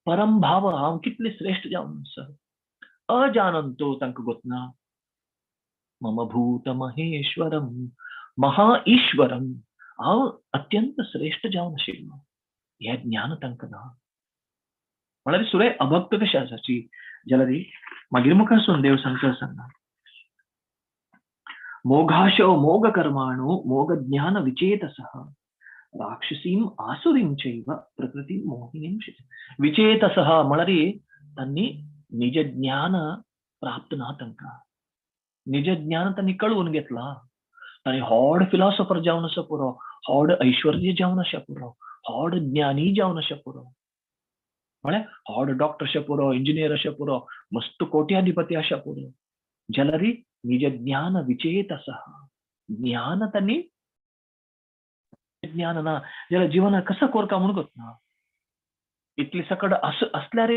परम भाव हांव कितले श्रेष्ठ जावन आसा, अजानंतो तांकां गोतना, मम भूत महेश्वरम महा ईश्वरम, हांव अत्यंत श्रेष्ठ जावन आशिल्लो, हें ज्ञान तांकां ना. म्हळ्यार सुरे अभक्त कशे आसाची जाल्यार मागीर मुखार सून देव सांगता आसा, मोघाशो मोघ कर्माणो मोघ ज्ञान विचेतसः राक्षसीम आसुरीं चैव प्रकृतीं मोहिनीं विचेतसः म्हळ्यार तांणी निज ज्ञान प्राप्त ना तांकां, निज ज्ञान तांणी कळवून घेतला. तांणी होड फिलॉसॉफर जावन आसा पुरो, होड ऐश्वर्य जावन आसा पुरो, होड ज्ञानी जावन आसा पुरो, म्हळ्यार होड डॉक्टर आसा पुरो, इंजिनियर आसा पुरो, मस्त कोट्याधिपती आसा पुरो, जाल्यार निज ज्ञान विचेत आसा. ज्ञान तांणी ज्ञान ना जाल्यार जिवनाक कसो कोरका म्हणून ना. इतली सकड असल्यार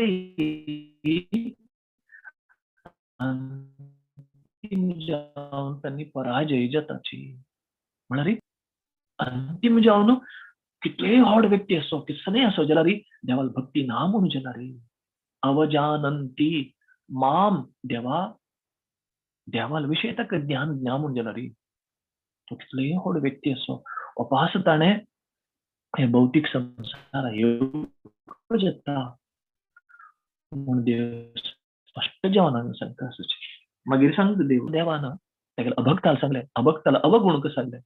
अंतिम जावन तांणी पराजय जाताची. म्हळ्यार अंतिम जावन कितलेय व्हड व्यक्ती असो किसनय असो जाल्यार देवाल भक्ती ना म्हणून जाल्यार अवजानंती माम देवा देवाल विशय ताका ज्ञान ज्ञा म्हणून जाल्यार तो कितलेय व्हड व्यक्ती असो उपास ताणें हे भौतीक संवसार येवंक जाता म्हूण देव स्पश्ट जावन सांगता. मागीर सांगता देव देवान तागेल्या अभक्ताला सांगलें, अभक्ताला अवगुण सांगलें.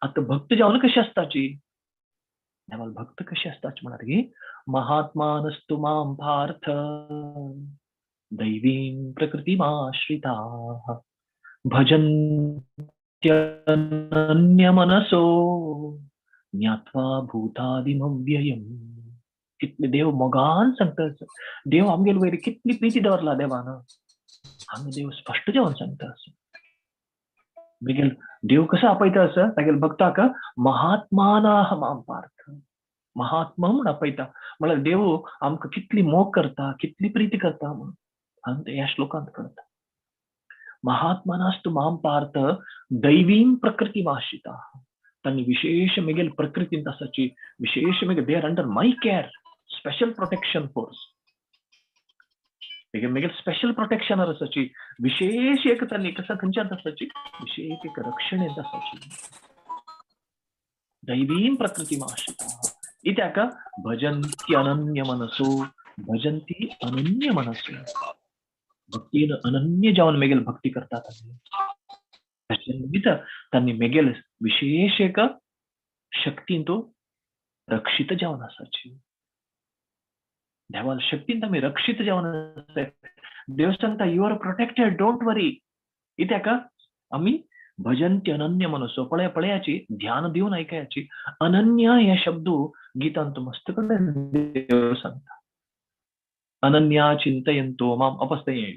आतां भक्त जावन कशी आसताची, देवाल भक्त कशी आसताची म्हळ्यार की महात्मानस्तु मां पार्थ दैवीं प्रकृतिमाश्रिताः भजन्त्यनन्यमनसो ज्ञात्वा भूतादिमव्ययम्. कितले देव मोगान सांगता, देव आमगेल वयर कितली प्रिती दवरला देवान, हांगा देव स्पश्ट जावन सांगता. मागीर देव कसो आपयता आसा तागेल्या भक्ताक महात्मानाह मां पार्थ, महात्मा म्हूण आपयता. म्हळ्यार देव आमकां कितली मोग करता, कितली प्रिती करता म्हणून हांगा ह्या श्लोकांत कळटा. महात्मानास्तु मां पार्थ दैवीं प्रकृतिमाश्रिताः. तांणी विशेष मेगेल प्रकृतींत आसाची, विशेष मेगेल they are under my care, special protection force, मेगेल स्पेशल प्रोटेक्शन आसाची, विशेष एक तांणी कसं खंयच्यात आसाची, विशेष एक रक्षणेंत आसाची. दैवीं प्रकृतिमाश्रिताः इत्याक भजन्ति अनन्य मनसो, भजन्ति अनन्य मनसो, भक्तीन अनन्य जावन मेगेल भक्ती करतात तांणी, तांणी मेगेल विशेष एक शक्तीन तो रक्षित जावन आसाची. देवाल शक्तीन आमी रक्षित जावन आसा. देव सांगता you are protected, don't worry. इत्याक आमी भजन्ती अनन्य मनसो. पळया पळयाची ध्यान दिवन आयकयाची. अनन्य हे शब्द गीतांत मस्त कडेन देव सांगता. अनन्या चिंतयंतो माम अपस्तये.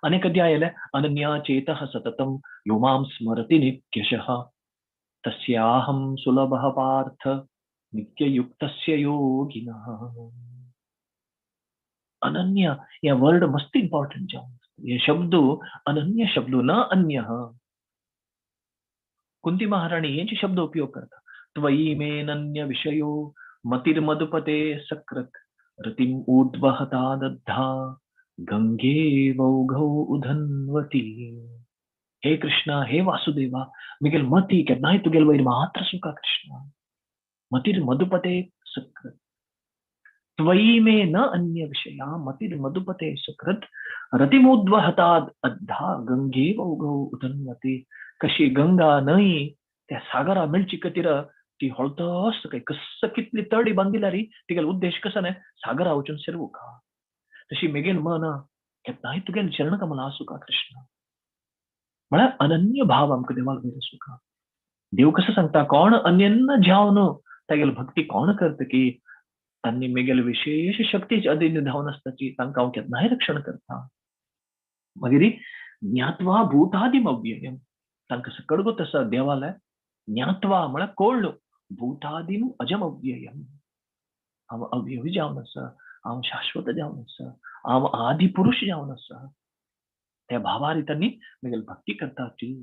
अनेक अध्याय आयले अनन्या चेतः सततं यो मां स्मरति नित्यशः तस्याहं सुलभः पार्थ नित्ययुक्तस्य योगिनः. अनन्य हे वर्ड मस्त इम्पॉर्टंट जावन, हे शब्द अनन्य शब्द न अन्यः. कुंती महाराणी हेचे शब्द उपयोग करता. त्वयि मेनन्य विषयो मतिर्मदुपते सकृत रतिम ऊर्ध्वहता दद्धा गंगे वौघौ उधन्वती. हे कृष्णा, हे वासुदेवा, मिगेल मती केन्नाय तुगेल वयर मात्र सुखा कृष्णा. मतिर मधुपते सकृत त्वयि मे न अन्य विषया मतिर मधुपते सकृत रतिमूर्ध्वहताद अद्धा गंगे वौघौ उधन्वती. कशी गंगा न्हंय त्या सागरा मेळची खातीर ती होळतस काय कस कितली तडी बांदिला री, तिगेलो उद्देश कसो न्हय सागरा वचून सेरवूका. तशी मेगेल मन केन्नाय तुगेल चरण कमला आसूका कृष्ण. म्हळ्यार अनन्य भाव आमकां देवाक वयर आसूका. देव कसो सांगता कोण अनन्य जावन तागेल भक्ती कोण करता की तांणी मेगेल विशेष शक्तीचे अधीन धावन आसताची, तांकां हांव केन्नाय रक्षण करता. मागीर ज्ञात्वा भूतादिम अव्ययम, तांकां सकड गोत आसा देवाले ज्ञात्वा म्हळ्यार कळ्ळो भूतादिम अजम अव्ययम, हांव अव्यय जावन आसा, हांव शाश्वत जावन आसा, हांव आदि पुरुष जावन आसा. त्या भावार तांणी मेगेल भक्ती करता ती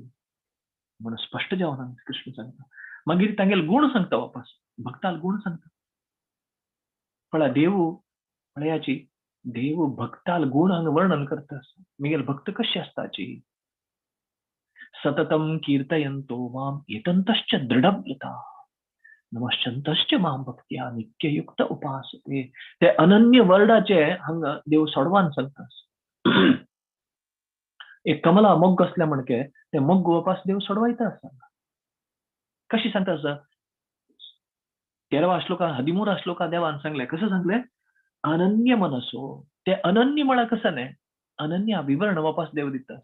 म्हणून स्पश्ट जावन कृष्ण सांगता. मागीर तांगेल गुण सांगता वापस, भक्ताल गुण सांगता. पळया देव पळयाची देव भक्ताल गुण हांगा वर्णन करता. मेगेल भक्त कशी आसताची, सततम कीर्तयंतो माम यतंतश्च दृढव्रता नमश्चंतश्च माम भक्त्या नित्ययुक्त उपासते. ते अनन्य वर्डाचे हांगा देव सोडवान सांगता. एक कमला मोग असल्या म्हणके ते मोग वापस देव सोडवायता आसा. कशी सांगता आसा 13वा श्लोका 13 श्लोका देवान सांगले. कसं सांगले, अनन्य मनसो. ते अनन्य म्हळ्यार कसं न्ही, अनन्य विवरण वापस देव दिता.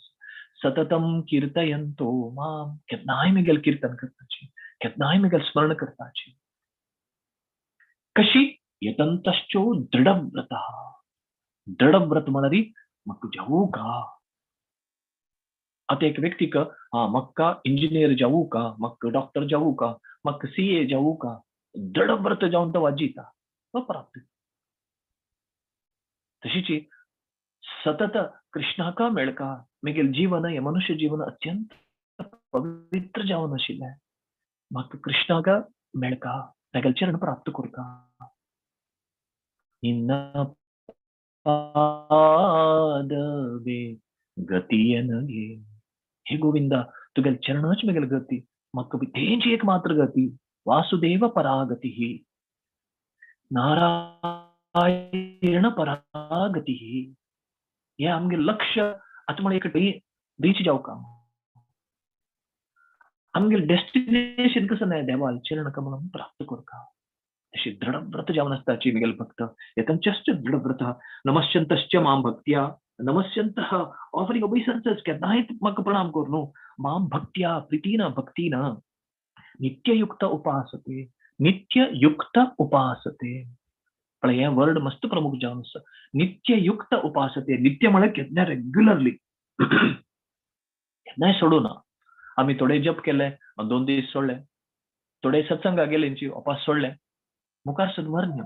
सततम कीर्तयंतो माम, केन्नाय मेगेल कीर्तन करताची, केन्नाय मेगेल स्मरण करताची. कशी? यतंतश्चो दृढव्रत. दृढव्रत म्हळ्यार म्हाका जावू का. आतां एक व्यक्तीक हा म्हाका इंजिनियर जावू का, म्हाका डॉक्टर जावू का, म्हाका सीए जावू का, दृढव्रत जावन तो वाजिता, तो प्राप्त. तशीच सतत कृष्णाका मेळका मेगेल जीवन हे मनुष्य जीवन अत्यंत पवित्र जावन आशिल्लें, म्हाका कृष्णाका मेळका, तागेले चरण प्राप्त करता. निन्न पादवे गतीयनगे, हे गोविंदा तुगेल चरणाच मेगेल गती, म्हाका तेंची एक मात्र गती, वासुदेव परागती, नारायण परागती. हे आमगे लक्ष्य आतां म्हळ्यार एक रीच जावका, आमगे डेस्टिनेशन कसं नाही, देवाल चरण कमलम प्राप्त करका. अशी दृढव्रत जावन आसताची मेगेल भक्त, यतंचश्च दृढव्रत नमस्यंतश्च माम भक्त्या, नमस्यंतः ऑफरिंग ओबेसन्सेस, केन्नाय म्हाका प्रणाम कर न्हू, माम भक्त्या प्रितीन भक्तीन नित्ययुक्त उपासते, नित्ययुक्त उपासते. पण हे वर्ड मस्त प्रमुख जावन आसा, नित्ययुक्त उपासते. नित्य म्हळ्यार केन्ना रेग्युलरली, केन्नाय सोडू ना. आमी थोडे जप केले, 2 दीस सोडले, थोडे सत्संगा गेले, उपास सोडले, मुखार सदवर न्हू.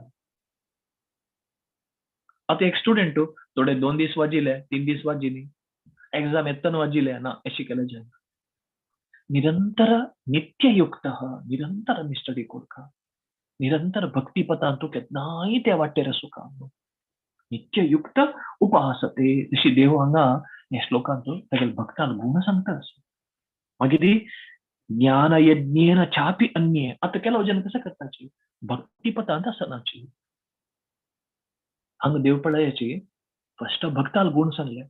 आतां एक स्टुडंट थोडे 2 दीस वाजिले, 3 दीस वाजिली, एग्जाम येतना वाजिले ना, अशी केले जायना. निरंतर नित्ययुक्त, निरंतर आमी स्टडी करता, निरंतर भक्तिपथान तूं केन्नाय त्या वाटेर आसूंक. नित्ययुक्त उपासते. जशी देव हांगा ह्या श्लोकांत तागेले भक्तान गुण सांगता. मागीर ज्ञान यज्ञेन चापी अन्ये. आतां केलो जन कसं करताची भक्तिपथांत आसनाची. हांगा देव पळयाची फस्ट भक्ताल गुण सांगले.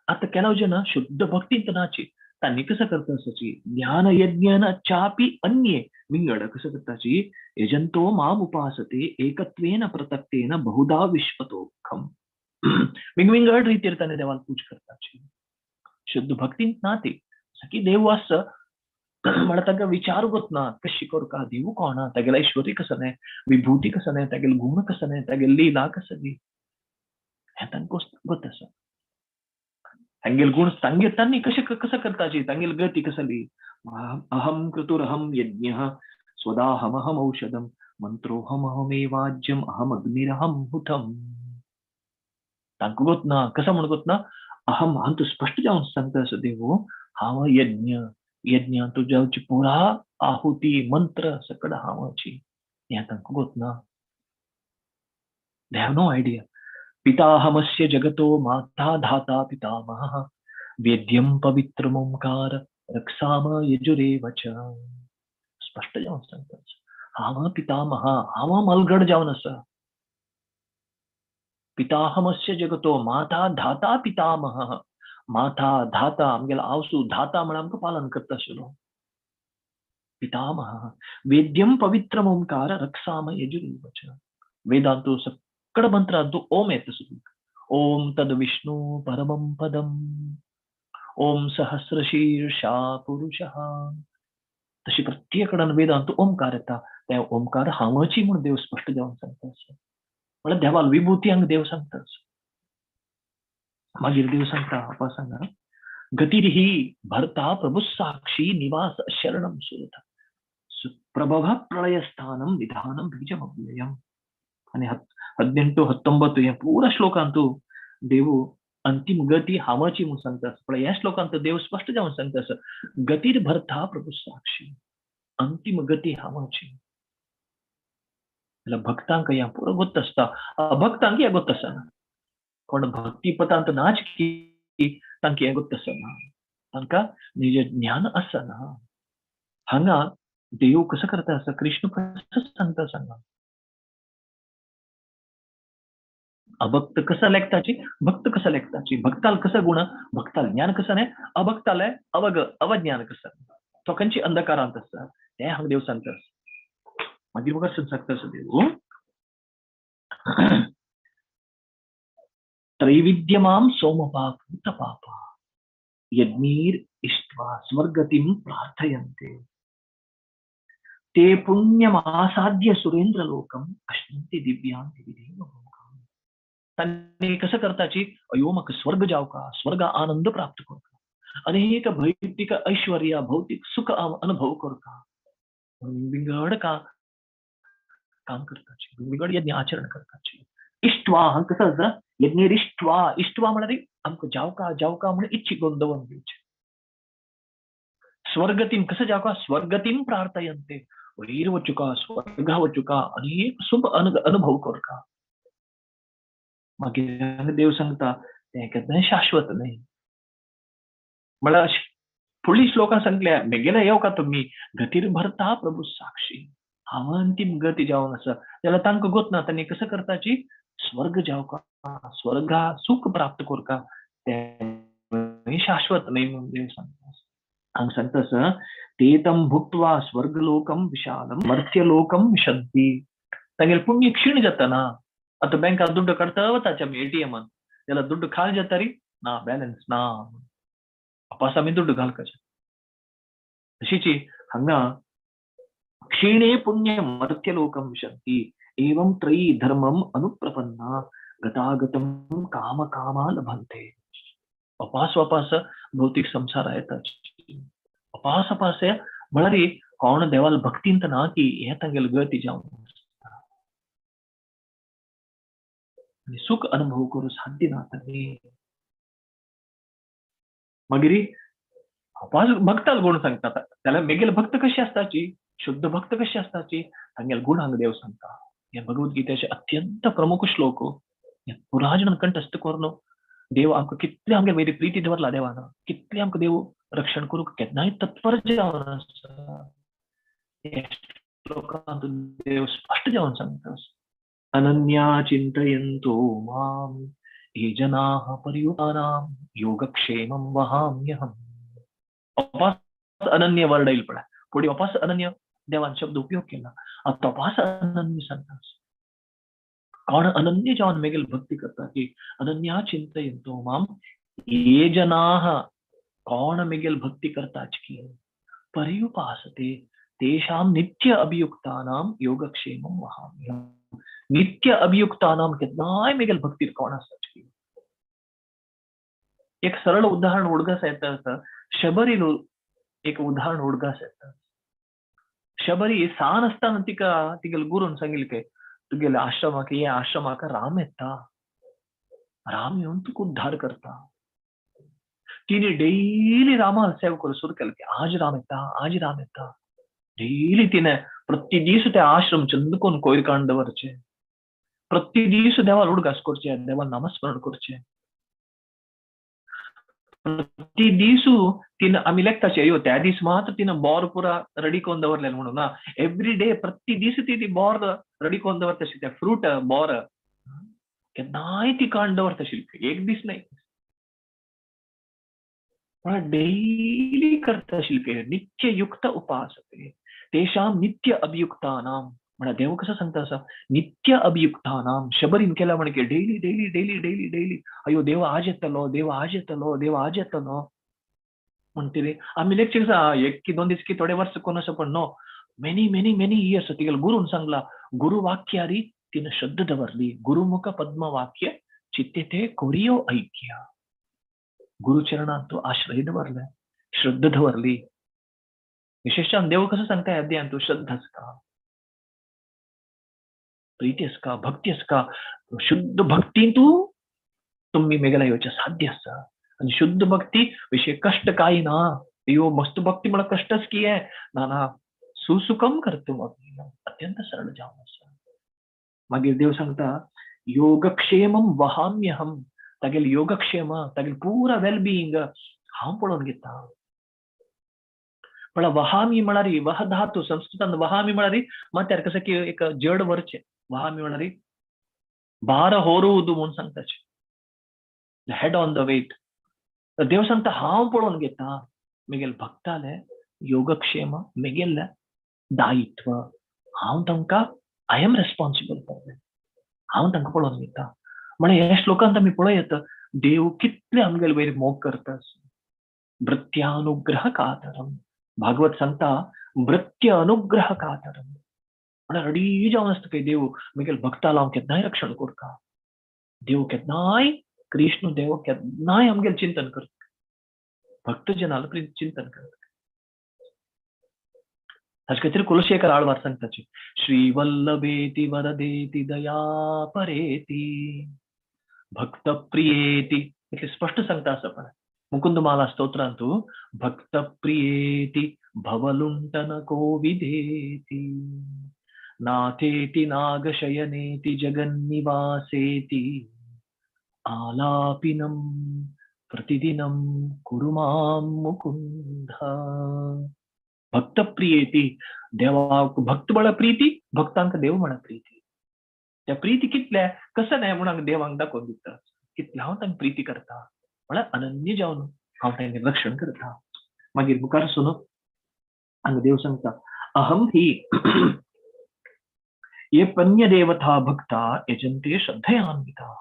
आतां केलो जन शुद्ध भक्तींत नाची, तांणी कसं करता आसाची ज्ञान यज्ञेन चापी अन्ये विंगड कसं करताची यजंतो माम उपासते एकत्वेन प्रतक्तेन बहुधा विश्वतोखम. विंगविंगड रीतीर ताणें देवाक पूज करताची. शुद्ध भक्तींत ना ती सकी देव आस म्हळ्यार ताका विचार ना कशी करका, देव कोण, तागेले ऐश्वर्य कसं न्ही, विभूती कसं न्ही, तागेले गुण कसं न्ही, तागेले लीला कसं न्ही, हें तांकां गोत आसा. तांगेले गुण तांगे तांणी कशें कसं करताची, तांगेली गती कसली. अहं कृतुरहं यज्ञः स्वदाहमहम औषधम मंत्रोहमहमेवाज्यम अहम अग्निरहं हुतम. तांकां गोत ना कसं म्हण गोत ना. अहम हांव स्पश्ट जावन सांगता असो देव, हांव यज्ञ, यज्ञ तुज्याची पुरा आहुती मंत्र सकड हांवाची, हें तांकां गोत ना. They have no idea. पिताहमस्य जगतो माता धाता पितामहः वेद्यं पवित्रमोंकार रक्षाम यजुरेव च. स्पश्ट जावन सांगता हांव पितामह, हांव मलगड जावन आसा. पिताहमस्य जगतो माता धाता पितामहः. माता धाता आमगेलो आवसू, धाता म्हळ्यार आमकां पालन करता आशिल्लो. पितामहः वेद्यं पवित्रमोंकार रक्षाम यजुरेव च. वेदांतु सकड मंत्रांतु ओम येता सुद्दां. ओम तद विष्णु परमं पदम, ओम सहस्रशीर्षा पुरुषः. तशी प्रत्येक कडेन वेदांतु ओमकार येता. त्या ओमकार हांवाची म्हूण देव स्पश्ट जावन सांगता आसा. म्हळ्यार देवाल विभूती हांगा देव सांगता आसा. मागीर देव सांगता आपा सांगा गतिर्हि भर्ता प्रभु साक्षी निवास शरणं सुरथ प्रभव प्रलयस्थानं निधानं बीजमव्ययम्. आनी 18 19 हे पुरा श्लोकांतु देव अंतिम गती हांवाची म्हूण सांगता. पण ह्या श्लोकांत देव स्पश्ट जावन सांगता आसा गतीर भर्ता प्रभु साक्षी, अंतिम गती हांवाची. जाल्यार भक्तांक ह्या पुरो गोत्त आसता, अभक्तांक हें गोत्त आसना. कोण भक्ती पथांत नाच की तांकां हें गोत्त आसना, तांकां निज ज्ञान आसना. हांगा देव कसो करता आसा, कृष्ण कसो सांगता सांगा. अभक्त कसा लेखताची, भक्त कसा लेखताची, भक्ताल कसा गुण, भक्ताल ज्ञान कसं नाही, अभक्ताल अवग अवज्ञान कसं, तो खंयची अंधकारांत आसता तें हांगा देव सांगता. मागीर मुखार सांगता आसा देव त्रैविद्यमां सोमपा भूतपाप यज्ञैर् इष्ट्वा स्वर्गतिं प्रार्थयन्ते ते पुण्यमासाद्य सुरेंद्रलोकम अश्नन्ति दिव्यां दिवि भोगान्. तांणी कसं करताची अयो म्हाका स्वर्ग जावका, स्वर्ग आनंद प्राप्त करका, अनेक भौतिक ऐश्वर्य भौतिक सुख अनुभव करका, विंगड का काम करताची, विंगड यज्ञ आचरण करताची. इष्ट्वा हांगा कसं आसा यज्ञ इष्ट्वा, इष्ट्वा म्हळ्यार आमकां जावका जावका म्हणून इच्छी गोंदवन दिवचे. स्वर्गतीम कसं जावका, स्वर्गतीम प्रार्थयन्ते, वयर वचुका स्वर्गा वचुका अनेक सुख अनुभव करका. मागीर देव सांगता तें केन्नाय शाश्वत न्हय. म्हळ्यार फुडली श्लोकां सांगल्या मेगेल्या येवका तुमी गतीर भरता प्रभू साक्षी, हांव अंतीम गती जावन आसा. जाल्यार तांकां गोत ना तांणी कसं करताची स्वर्ग जावका, स्वर्गा सुख प्राप्त करका, तें शाश्वत न्हय म्हणून देव सांगता. हांगा सांगता आसा ते तम भुक्त्वा स्वर्गलोकम विशालम मर्त्यलोकम विशंती. तांगेलें पुण्य क्षीण जाता ना. आतां बँकात दुड्ड काडटा वताचे आमी एटीएमान, जाल्यार दुड्ड खाली जाता री ना, बॅलन्स ना, वापस आमी दुड्ड घालपाचे. तशीच हांगा क्षीणे पुण्य मर्त्यलोकम विशंती एवं त्रयी धर्मम अनुप्रपन्ना गतागतम काम कामा लभंते. वापास वापास भौतिक संसार येता, अपास अपास म्हळ्यार कोण देवाल भक्तींत ना की हे तांगेले गती जावन आनी सुख अनुभव करूं साध्य ना तांणी. मागीर अपास भक्ताल गुण सांगता, जाल्यार मेगेले भक्त कशी आसताची, शुद्ध भक्त कशी आसताची, तांगेले गुण हांगा देव सांगता. हे भगवद्गीतेचे अत्यंत प्रमुख श्लोक, हे पुराजन कंठस्थ करून देव आमकां कितले आमगे वयर प्रिती दवरला देवान, कितले आमकां देव रक्षण करूंक केन्नाय तत्पर जावन आसा. हे श्लोकांत देव स्पश्ट जावन सांगता, अनन्या चिंतयन्तो मां ये जनाः पर्युपानां योगक्षेमं वहाम्यहम्. अपास अनन्य वर्ड येईल पळय, फुडें अपास अनन्य देवान शब्द उपयोग केला. आतां तपास अनन्य सांगता, कोण अनन्य जावन मेगेल भक्ती करता की अनन्या चिंतयन्तो मां ये जनाः, कोण मेगेल भक्ती करताच की पर्युपासते तेषां नित्य अभियुक्तानां योगक्षेमं वहाम्यहम्. नित्य अभियुक्तानां केन्नाय मेगेल भक्तीर कोण आसाच की. एक सरळ उदाहरण उडगास येता आसा, शबरील एक उदाहरण उडगास येता. शबरी सान आसतना तिका तिगेले गुरून सांगिल्लें काय तुगेले आश्रमाक हे आश्रमाक राम येता, राम येवन तुका उद्धार करता. तिने डेली रामाक सेवा करूंक सुरू केलें की आज राम येता, आज राम येता. डेली तिने प्रति दीस ते आश्रम चंद कोन कोयर काडून दवरचे, प्रति दीस देवाक उडगास करचे, देवाक नामस्मरण करचे. प्रति दीसू तिने आमी लेखताचे अयो त्या दीस मात्र तिने बोर पुरा रेडी करून दवरलें म्हणून ना, एवरी डे प्रति दीस ती बोर रेडी करून दवरता आशिल्ली, त्या फ्रूट बोर केन्नाय ती काडून दवरता आशिल्ली, एक दीस न्हय पण डेली करता आशिल्ली. नित्ययुक्त उपासते तेषां नित्य अभियुक्तानां. म्हळ्यार देव कसो सांगता आसा नित्य अभियुक्तानां. शबरीन केला म्हण की daily daily daily daily daily अयो देव आज येतलो, देव आज येतलो, देव आज येतलो म्हणटरी आमी लेगचे कसा एक की दोन दीस की थोडे वर्स कोण आसा, पण no many many many years तिगेले गुरून सांगला, गुरु वाक्यारी तिने श्रद्धा दवरली, गुरुमुख पद्म वाक्य चित्ते ते कोरियो ऐक्य. गुरुचरणांत तो आश्रय दवरले, श्रद्धा दवरली. विशेषतः देव कसो सांगता ह्या अध्यायांत, तूं श्रद्धा आसता, प्रीती आसका, भक्ती आसका, शुद्ध भक्तीन तूं तुमी मेगेल्या येवचें साध्य आसा. आनी शुद्ध भक्ती विशय कश्ट कांय ना, यो मस्त भक्ती म्हळ्यार कश्टच की हें ना, ना सुसुखम कर्तुम अत्यंत सरळ जावन आसा. मागीर देव सांगता योगक्षेमम वहाम्यहम. तागेले योगक्षेम, तागेले पुरा वेलबिंग हांव पळोवन घेता. म्हळ्यार वहामी म्हळ्यार वह धातू संस्कृतान वहामी म्हळ्यार मात्यार कसं की एक जड वरचें, वहामी म्हळ्यार भार होरुदू म्हूण सांगताचे, the head on the weight. देव सांगता हांव पळोवन घेता मेगेले भक्ताले योगक्षेम, मेगेले दायित्व, हांव तांकां I am responsible for that, हांव तांकां पळोवन घेता. म्हळ्यार ह्या श्लोकांत आमी पळयत देव कितले आमगेले वयर मोग करता. भृत्यानुग्रह कातरम, भागवत सांगता भृत्य अनुग्रह कातरम म्हळ्यार रडी जावन आसता काय देव म्हगेले भक्ताला हांव केन्नाय रक्षण करता. देव केन्नाय, कृष्ण देव केन्नाय आमगेले चिंतन करता, भक्तजनाला चिंतन करता. ताचे खातीर कुलशेखर आळवार सांगताचे, श्री वल्लभेति वरदेति दया परेति भक्त प्रियेति, इतले स्पष्ट सांगता आसा पण मुकुंदमाला स्तोत्रांतु भक्त प्रियेति भवलुंटन कोविदेति नाथेति नागशयनेति जगन्निवासेति आलापिनं प्रतिदिनं कुरु मां मुकुंद. भक्त प्रियेति, देवाक भक्त म्हळ्यार प्रिती, भक्तांक देव म्हळ्यार प्रिती. त्या प्रिती कितल्या कसं नाही म्हणून देवांक दाखोवन दिता कितल्या हांव तांकां प्रिती करता, म्हळ्यार अनन्य जावन हांव तांकां रक्षण करता. मागीर मुखार सुनो हांगा देव सांगता, अहम ही ये पन्यदेवता भक्ता यजन्ते श्रद्धयान्विता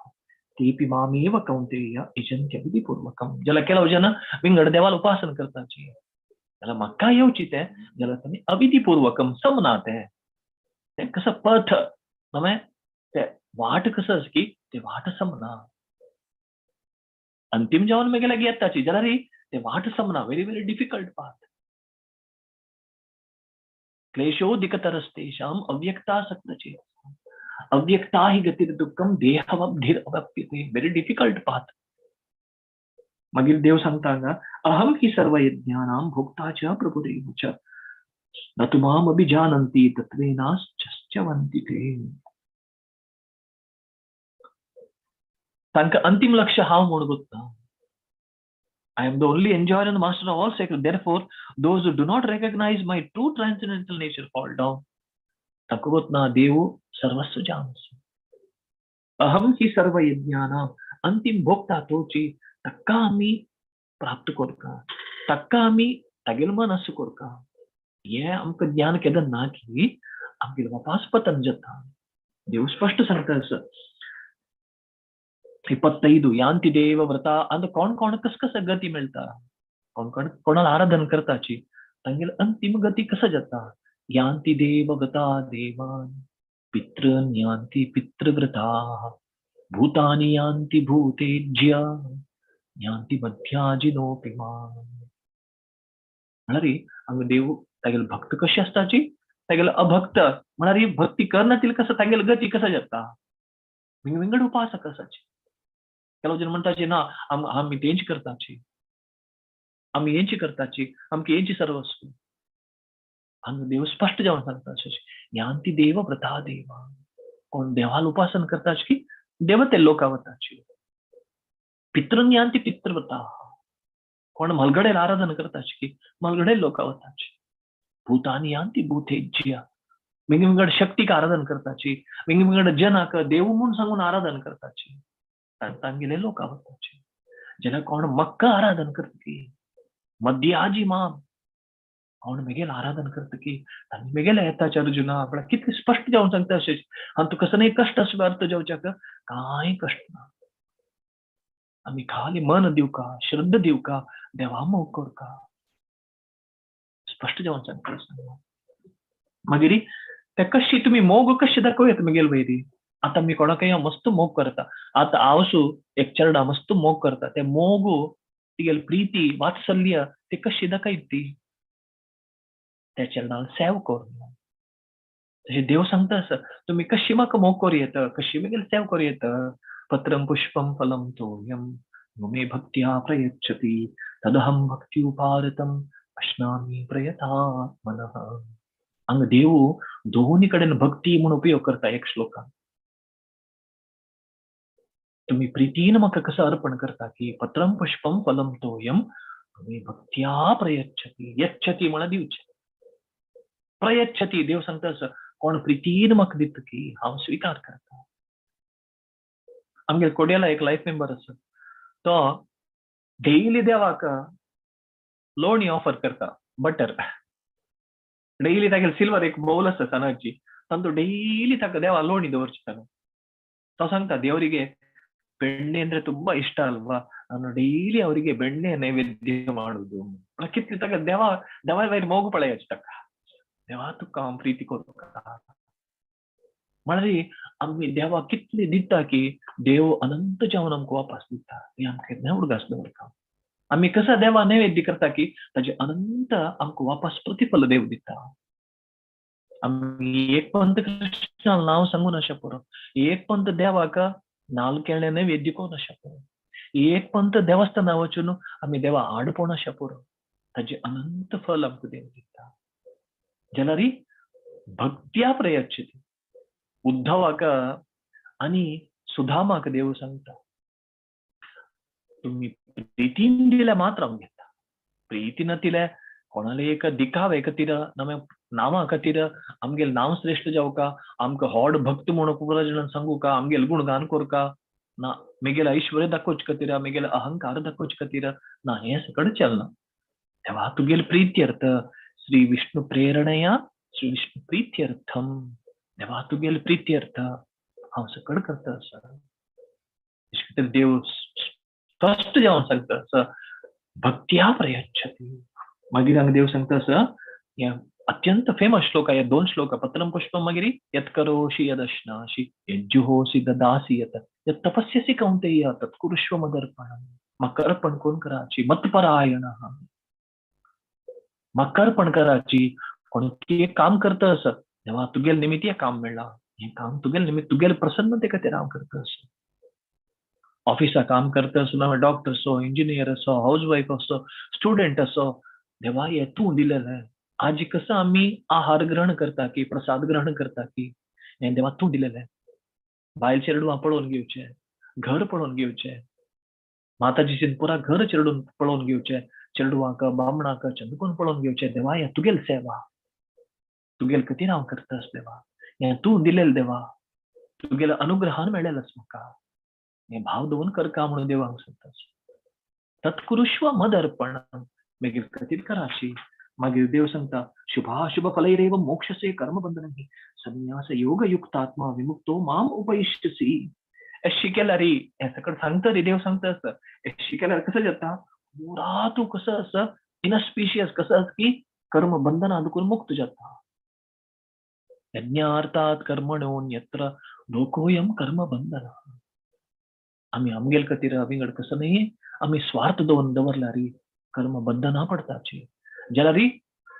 तेपि मामेव कौंतेय यजन्त्य विधिपूर्वकम. ज्याला केला जन विंगड देवाला उपासन करताची, ज्याला म्हाका येवची ते ज्याला तुमी अविधिपूर्वकम समना ते ते कसं पथ नवे ते वाट कसं की ते वाट समना. अंतिम जेवण मेगेले येताची जाल्यार ते वाट समना, व्हेरी व्हेरी डिफिकल्ट पाथ. क्लेशो दिकतरस्तेषाम अव्यक्ता सक्तचे अव्यक्ता ही गतिर दुःखम देहवब्धिर अवप्यते, व्हेरी डिफिकल्ट पाथ. मागीर देव सांगता हांगा, अहम हि सर्व यज्ञानां भोक्ता च प्रभुरेव च न तु माम अभिजानन्ति तत्त्वेनाश्चवन्ति ते. तांकां अंतिम लक्ष्य हांव म्हूण गोत्ता. I am the only enjoyer and master of all sacred. Therefore, those who do not recognize my true transcendental nature fall down. तांकां गोतना देव सर्वस्व जावन. अहम हि सर्व यज्ञानां अंतिम भोक्ता तोची, ताका आमी प्राप्त करता, ताका आमी तागेलें मन असो करता. हें आमकां ज्ञान केन्ना ना की आमगेलें वापास पतन जाता. देव स्पश्ट सांगता आसा 25 यांती देव व्रता आनी कोण कोण कस कस गती मेळटा, कोण कोण कोणाला आराधन करताची तांगेली अंतिम गती कसं जाता. यांती देव व्रता देवान पितृन यांती पितृव्रता भूतानि यांती भूतेज्य यांती मध्याजिनोपि मां. म्हळ्यार हांगा देव तागेले भक्त कशे आसताची, तागेले अभक्त म्हळ्यार भक्ती करना कसं तागेली गती कसं जाता. विंगड विंगड उपासक आसाची. ಕೆಲವು जन म्हणटाचे ना आमी तेंच करताची, आमी हेंची करताची, आमकां हेंची सर्वस्व. हांगा देव स्पश्ट जावन सांगता यांती देव व्रता देवा. कोण देवाल उपासन करताच की देवते लोका वताची. पितृन यांती पितृव्रता, कोण मलगडेल आराधन करताच की मलगडेल लोका वताची. भूतानी यांती भूतेज्य, विंगड विंगड शक्तीक आराधन करताची, विंगड विंगड जनाक देव म्हूण सांगून आराधन करताची, तांगेले लोक वताचे. जेन्ना कोण मक्का आराधन करता की मध्याजी माम, कोण मेगेल आराधन करता की तांणी मेगेले येताचे अर्जुना. आपल्याक कितले स्पश्ट जावन सांगता अशें, आनी तुका कसो कश्ट आसलो अर्थ जावच्याक कांय कश्ट ना. आमी खाली मन दिवका, श्रद्धा दिवका, देवा मोग करका, स्पश्ट जावन सांगता. मागीर ते कशी तुमी मोग कशी दाखोवया तुमी वयरी. आतां मी कोणाकय मस्त मोग करता, आतां हांव एक चेरडा मस्त मोग करता, ते मोग तिगेली प्रिती वात्सल्य ते कशी दाखयत ती त्या चेरडान सेव करून. तशें देव सांगता आसा तुमी कशी म्हाका मोग करूं येता, कशी म्हगेली सेव करूं येता. पत्रं पुष्पं फलं तोयं यो मे भक्त्या प्रयच्छति तदहं भक्ति उपारतम् अश्नामि प्रयतात्मनः. हांगा देव दोनी कडेन भक्ती म्हूण उपयोग करता एक श्लोकान. तुम्ही प्रीतीन म्हाका कसं अर्पण करता की पत्रं पुष्पं फलं तोयं तुम्ही भक्त्या प्रयच्छति. यच्छति म्हळ्यार दिवचें, प्रयच्छति देव सांगता असं कोण प्रीतीन म्हाका दिता की हांव स्विकार करता. आमगेर कोड्याला एक लायफ मेंबर आसा, तो डेली देवाक लोणी ऑफर करता, बटर. डेली तागेले सिल्वर एक बोल आसा सणाची, तांतू डेली ताका देवा लोणी दवरची. ताका तो सांगता देवरिगे ಬೆಣ್ಣೆ ಅಂದ್ರೆ ತುಂಬಾ ಇಷ್ಟ ಅಲ್ವಾ, ನಾನು ಡೈಲಿ ಅವರಿಗೆ ಬೆಣ್ಣೆ ನೈವೇದ್ಯ ಮಾಡುದು. ಕಿತ್ಲಿ ತಗ ದೇವ ದೇವ ವೈರ್ ಮೋಗು ಪಳೆಯಚ್ಚ ತಕ್ಕ ದೇವಾ ತುಕ್ಕ ಪ್ರೀತಿ ಕೊರಕ म्हळ्यार आमी देवा कितले दिता की देव अनंत जावन आमकां वापस दिता, हें आमकां केन्नाय उडगास दवरता. आमी कसा देवा नैवेद्य करता की ताजे अनंत आमकां वापस प्रतिफल देव दिता. आमी एक पंत कृष्णा नांव सांगून अशें पुरो, एक पंत देवाक नाल केळ्ळे नैवेद्य कोण अशें पुरो, एक पंत देवस्थाना वचून आमी देवा आड पोण अशें पुरो, ताजे अनंत फल आमकां देव दिता. जाल्यार भक्त्या प्रयच्छति. उद्धवाक आनी सुदामाक देव सांगता तुम्ही प्रीतीन दिल्या मात्र हांव घेता, प्रीतीन दिल्या कोणाले एक दिखावे खातीर, नव्या नांवा खातीर, आमगेल नांव श्रेश्ठ जावका, आमकां होड भक्त म्हणून पुरा जाणांक सांगूका, आमगेल गुणगान करका ना, मेगेल ऐश्वर्य दाखोवचे खातीर, मेगेल अहंकार दाखोवचे खातीर ना, हें सकड चलना. तेव्हा तुगेल प्रीत्यर्थ श्री विष्णु प्रेरणया श्री विष्णु प्रीत्यर्थम, देवा तुगेल प्रीत्यर्थ हांव सकड करता आसा. खातीर देव स्पश्ट जावन सांगता आसा भक्त्या प्रयच्छति. मागीर हांगा देव सांगता आसा, हे अत्यंत फेमस श्लोक, हे दोन श्लोक पत्रम पुष्पम मागीर यत् करोषि यदश्नासि यज्जुहोसि ददासि यत् यत् तपस्यसि कौन्तेय तत्कुरुष्व मदर्पणम्. म्हाका अर्पण कोण कराची, मत्परायणः, म्हाका अर्पण कराची. कोण एक काम करता आसा तेव्हा तुगेल निमित्त हें काम मेळ्ळां, हें काम तुगेल निमित्त तुगेल प्रसन्नते खातीर हांव करता आसा. ऑफिसा काम करता आसतना डॉक्टर असो, इंजिनियर असो, हावज वायफ असो, स्टुडंट असो, देवा हें तूं दिलेलें. आज कसो आमी आहार ग्रहण करता की प्रसाद ग्रहण करता की हें देवा तूं दिलेलें. बायल चेडवां पळोवन घेवचें, घर पळोवन घेवचें, माताजीचें पुरा घर चेडून पळोवन घेवचें, चेडवांक बामणाक चंदकोन पळोवन घेवचें. देवा हें तुगेल सेवा, तुगेल खातीर हांव करता आस देवा, हें तूं दिलेलें देवा, तुगेल्या अनुग्रहान मेळ्ळेलें आसा म्हाका, हें भाव दवरून करका म्हणून देवाक सांगता. तत्कुरुष्व मदर्पण, मागीर खातीर कराची. मागीर देव सांगता शुभाशुभ फलैरेव मोक्षसे कर्मबंधनैः संन्यास योग युक्तात्मा विमुक्तो माम उपैष्यसि. हे शिकेल्यार हें सकट सांगता रे देव सांगता आसा, हे शिकेल्यार कसं जाता पुरा तूं कसो आसा इनस्पिशियस, कसो आसा की कर्म बंधना दुकून मुक्त जाता. यज्ञार्थात कर्मणोऽन्यत्र लोकोऽयं कर्म बंधन. आमी आमगेल खातीर विंगड कसो न्ही आमी स्वार्थ दवरून दवरल्यार कर्म बंधना पडताची. जाल्यार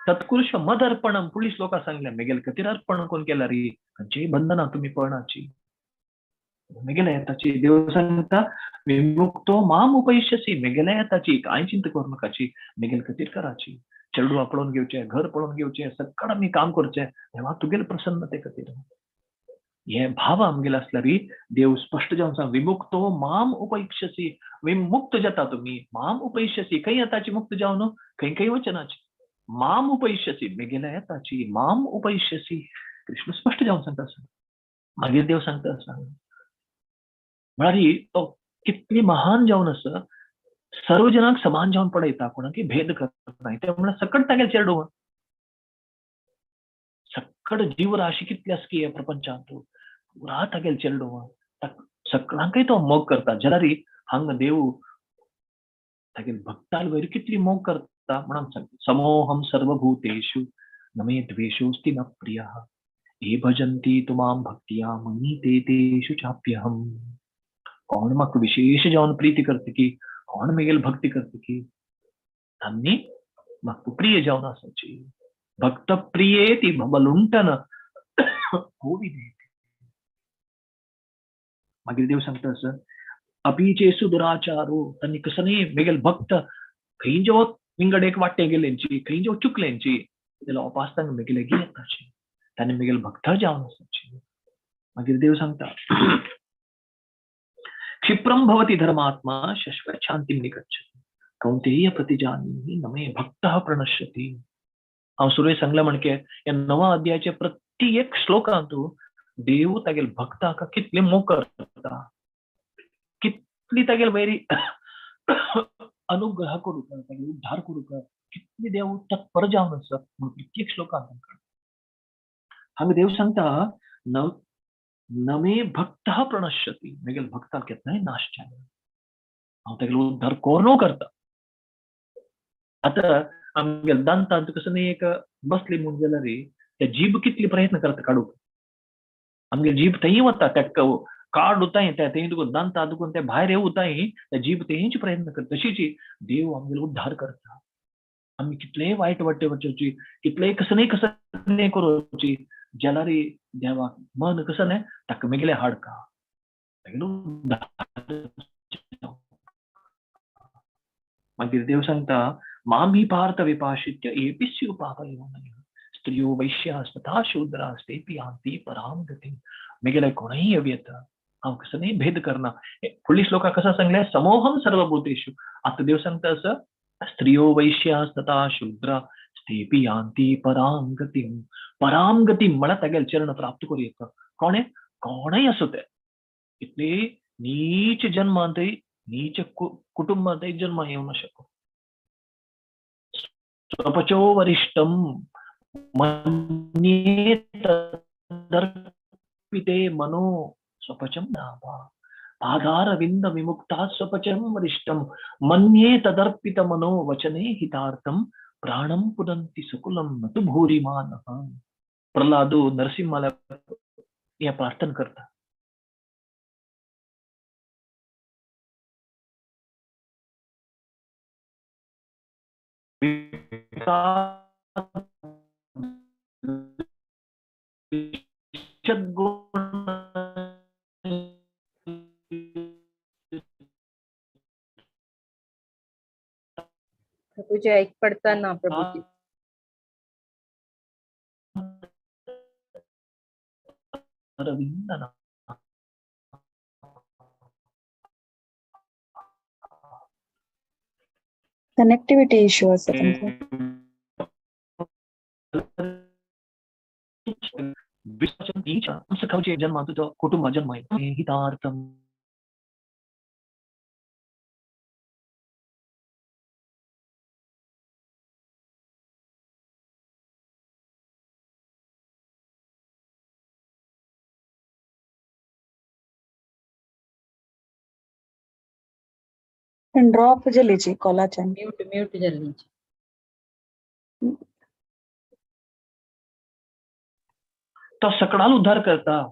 तत्पुरुष मद अर्पणम फुडली श्लोका सांगल्या मेगेल खातीर अर्पण कोण केल्यार खंयचेय बंधना तुमी पडनाची. मेगेले येताची देव सांगता विमुक्तो माम उपैष्यसी, मेगेले येताची कांय चिंता करूं नाकाची, मेगेल खातीर कराची. चेडवां पळोवन घेवचें, घर पळोवन घेवचें, सगळें आमी काम करचें देवा तुगेले प्रसन्नते खातीर. हे भाव आमगेले आसल्यार देव स्पश्ट जावन सांग विमुक्तो माम उपैष्यसी, विमुक्त जाता तुमी, माम उपैष्यसी. खंय येताची मुक्त जावन खंय खंय वचनाची, माम उपैष्यसी मेगेल्या येताची, माम उपैष्यसी. कृष्ण स्पश्ट जावन सांगता आसा. मागीर देव सांगता आसा म्हळ्यार तो कितली महान जावन आसा, सर्व जनांक समान जावन पळयता, कोणाकय भेद करना. ते म्हळ्यार सकट तागेले चेडूं, सकट जीवराशी कितली आसा की ह्या प्रपंचांत पुरा तागेले चेडूं, सगळ्यांकय तो मोग करता. जाल्यार हांगा देव तागेले भक्ताल वयर कितली मोग करता म्हणून सांगता समोहम सर्वभूतेषु न मे द्वेषोऽस्ति न प्रियः ये भजन्ति तु मां भक्त्या मयि ते तेषु चाप्यहम्. कोण म्हाका विशेष जावन प्रीती करता की, कोण मेगेल भक्ती करता की तांणी म्हाका प्रिय जावन आसाची. भक्त प्रियेति भवलुंठन कोविदेति. मागीर देव सांगता आसा अपिचेसु दुराचारो, तांणी कसो न्ही मेगेल भक्त खंय जेव विंगड एक वाटे गेलेंची, खंय जेव चुकलेंची जाल्यार उपास तांकां मेगेले लागीं येताची, तांणी मेगेल भक्त जावन आसाची. मागीर देव सांगता क्षिप्रम भवति धर्मात्मा शश्वत शांतिं निगच्छति कौन्तेय प्रतिजानीहि न मे भक्तः प्रणश्यति. हांव सुरवेक सांगलें म्हणके ह्या नवा अध्यायाचे प्रत्येक श्लोकांतु देव तागेल भक्ताक कितले मोग करता, कितली तागेल वैरी अनुग्रह करूंक, तागेल उद्धार करूंक कितली देव तत्पर जावन आसा म्हणून प्रत्येक श्लोकांत. हांगा देव सांगता न नमे भक्तः प्रणश्यति, मेगेल भक्ताक केन्नाय नाश जायना, हांव तेगेलो उद्धार कोर्नो करता. आतां आमगेले दंतांत कसो न्ही एक बसली म्हूण जाल्यार ते जीभ कितली प्रयत्न करता काडूंक, आमगे जीभ थंय वता, त्या काड उताय त्या थंय तुका दंता दुखून ते भायर येवताय, त्या जीभ थंयच प्रयत्न करता. तशीच देव आमगेलो उद्धार करता. आमी कितलेय वायट वाटे वचोची, कितलेय कसं न्ही कसं न्ही करोची, जाल्यार देवाक मन कसं न्ही ताका मेगेले हाडका तेगेलो उद्धार. मागीर देव सांगता मामी पार्थ विपाशित्य एपी स्यु पापयोनयः स्त्रियो वैश्यास्तथा शूद्रास्तेपि यान्ति परां गतिं. मेगेले कोणूय येवं येता, हांव कसं न्ही भेद करना. फुडली श्लोका कसा सांगले समोहम सर्वभूतेषु. आतां देव सांगता असं स्त्रियो वैश्यास्तथा शूद्रा स्तेपि यान्ति परां गतिं. परां गतिं म्हळ्यार तागेले चरण प्राप्त करूं येता. कोणे कोणूय आसूं ते, इतले नीच जन्मांतय नीच कुटुंबांतय जन्म येवंक शको. स्वपचो वरिष्ठं मन्ये तदर्पिते मनो स्वपचं नाभा पादारविंद विमुक्ता स्वपचं वरिष्ठं मन्ये तदर्पित मनो वचने हितार्थं प्राणं पुनन्ति सकुलं न तु भूरिमानः. प्रल्हादू नरसिंहाला हे प्रार्थना करता. प्रभूजी ऐक पडता ना प्रभूजी. अरविंद कनेक्टिव्हिटी इश्यू आसा तुमकां. जन्म तुजो कुटुंब जन्म हितार्थम. ड्रॉप जालीची कॉलाच्यान. म्यूट म्यूट जाल्लीची. तो सकडाल उद्धार करता.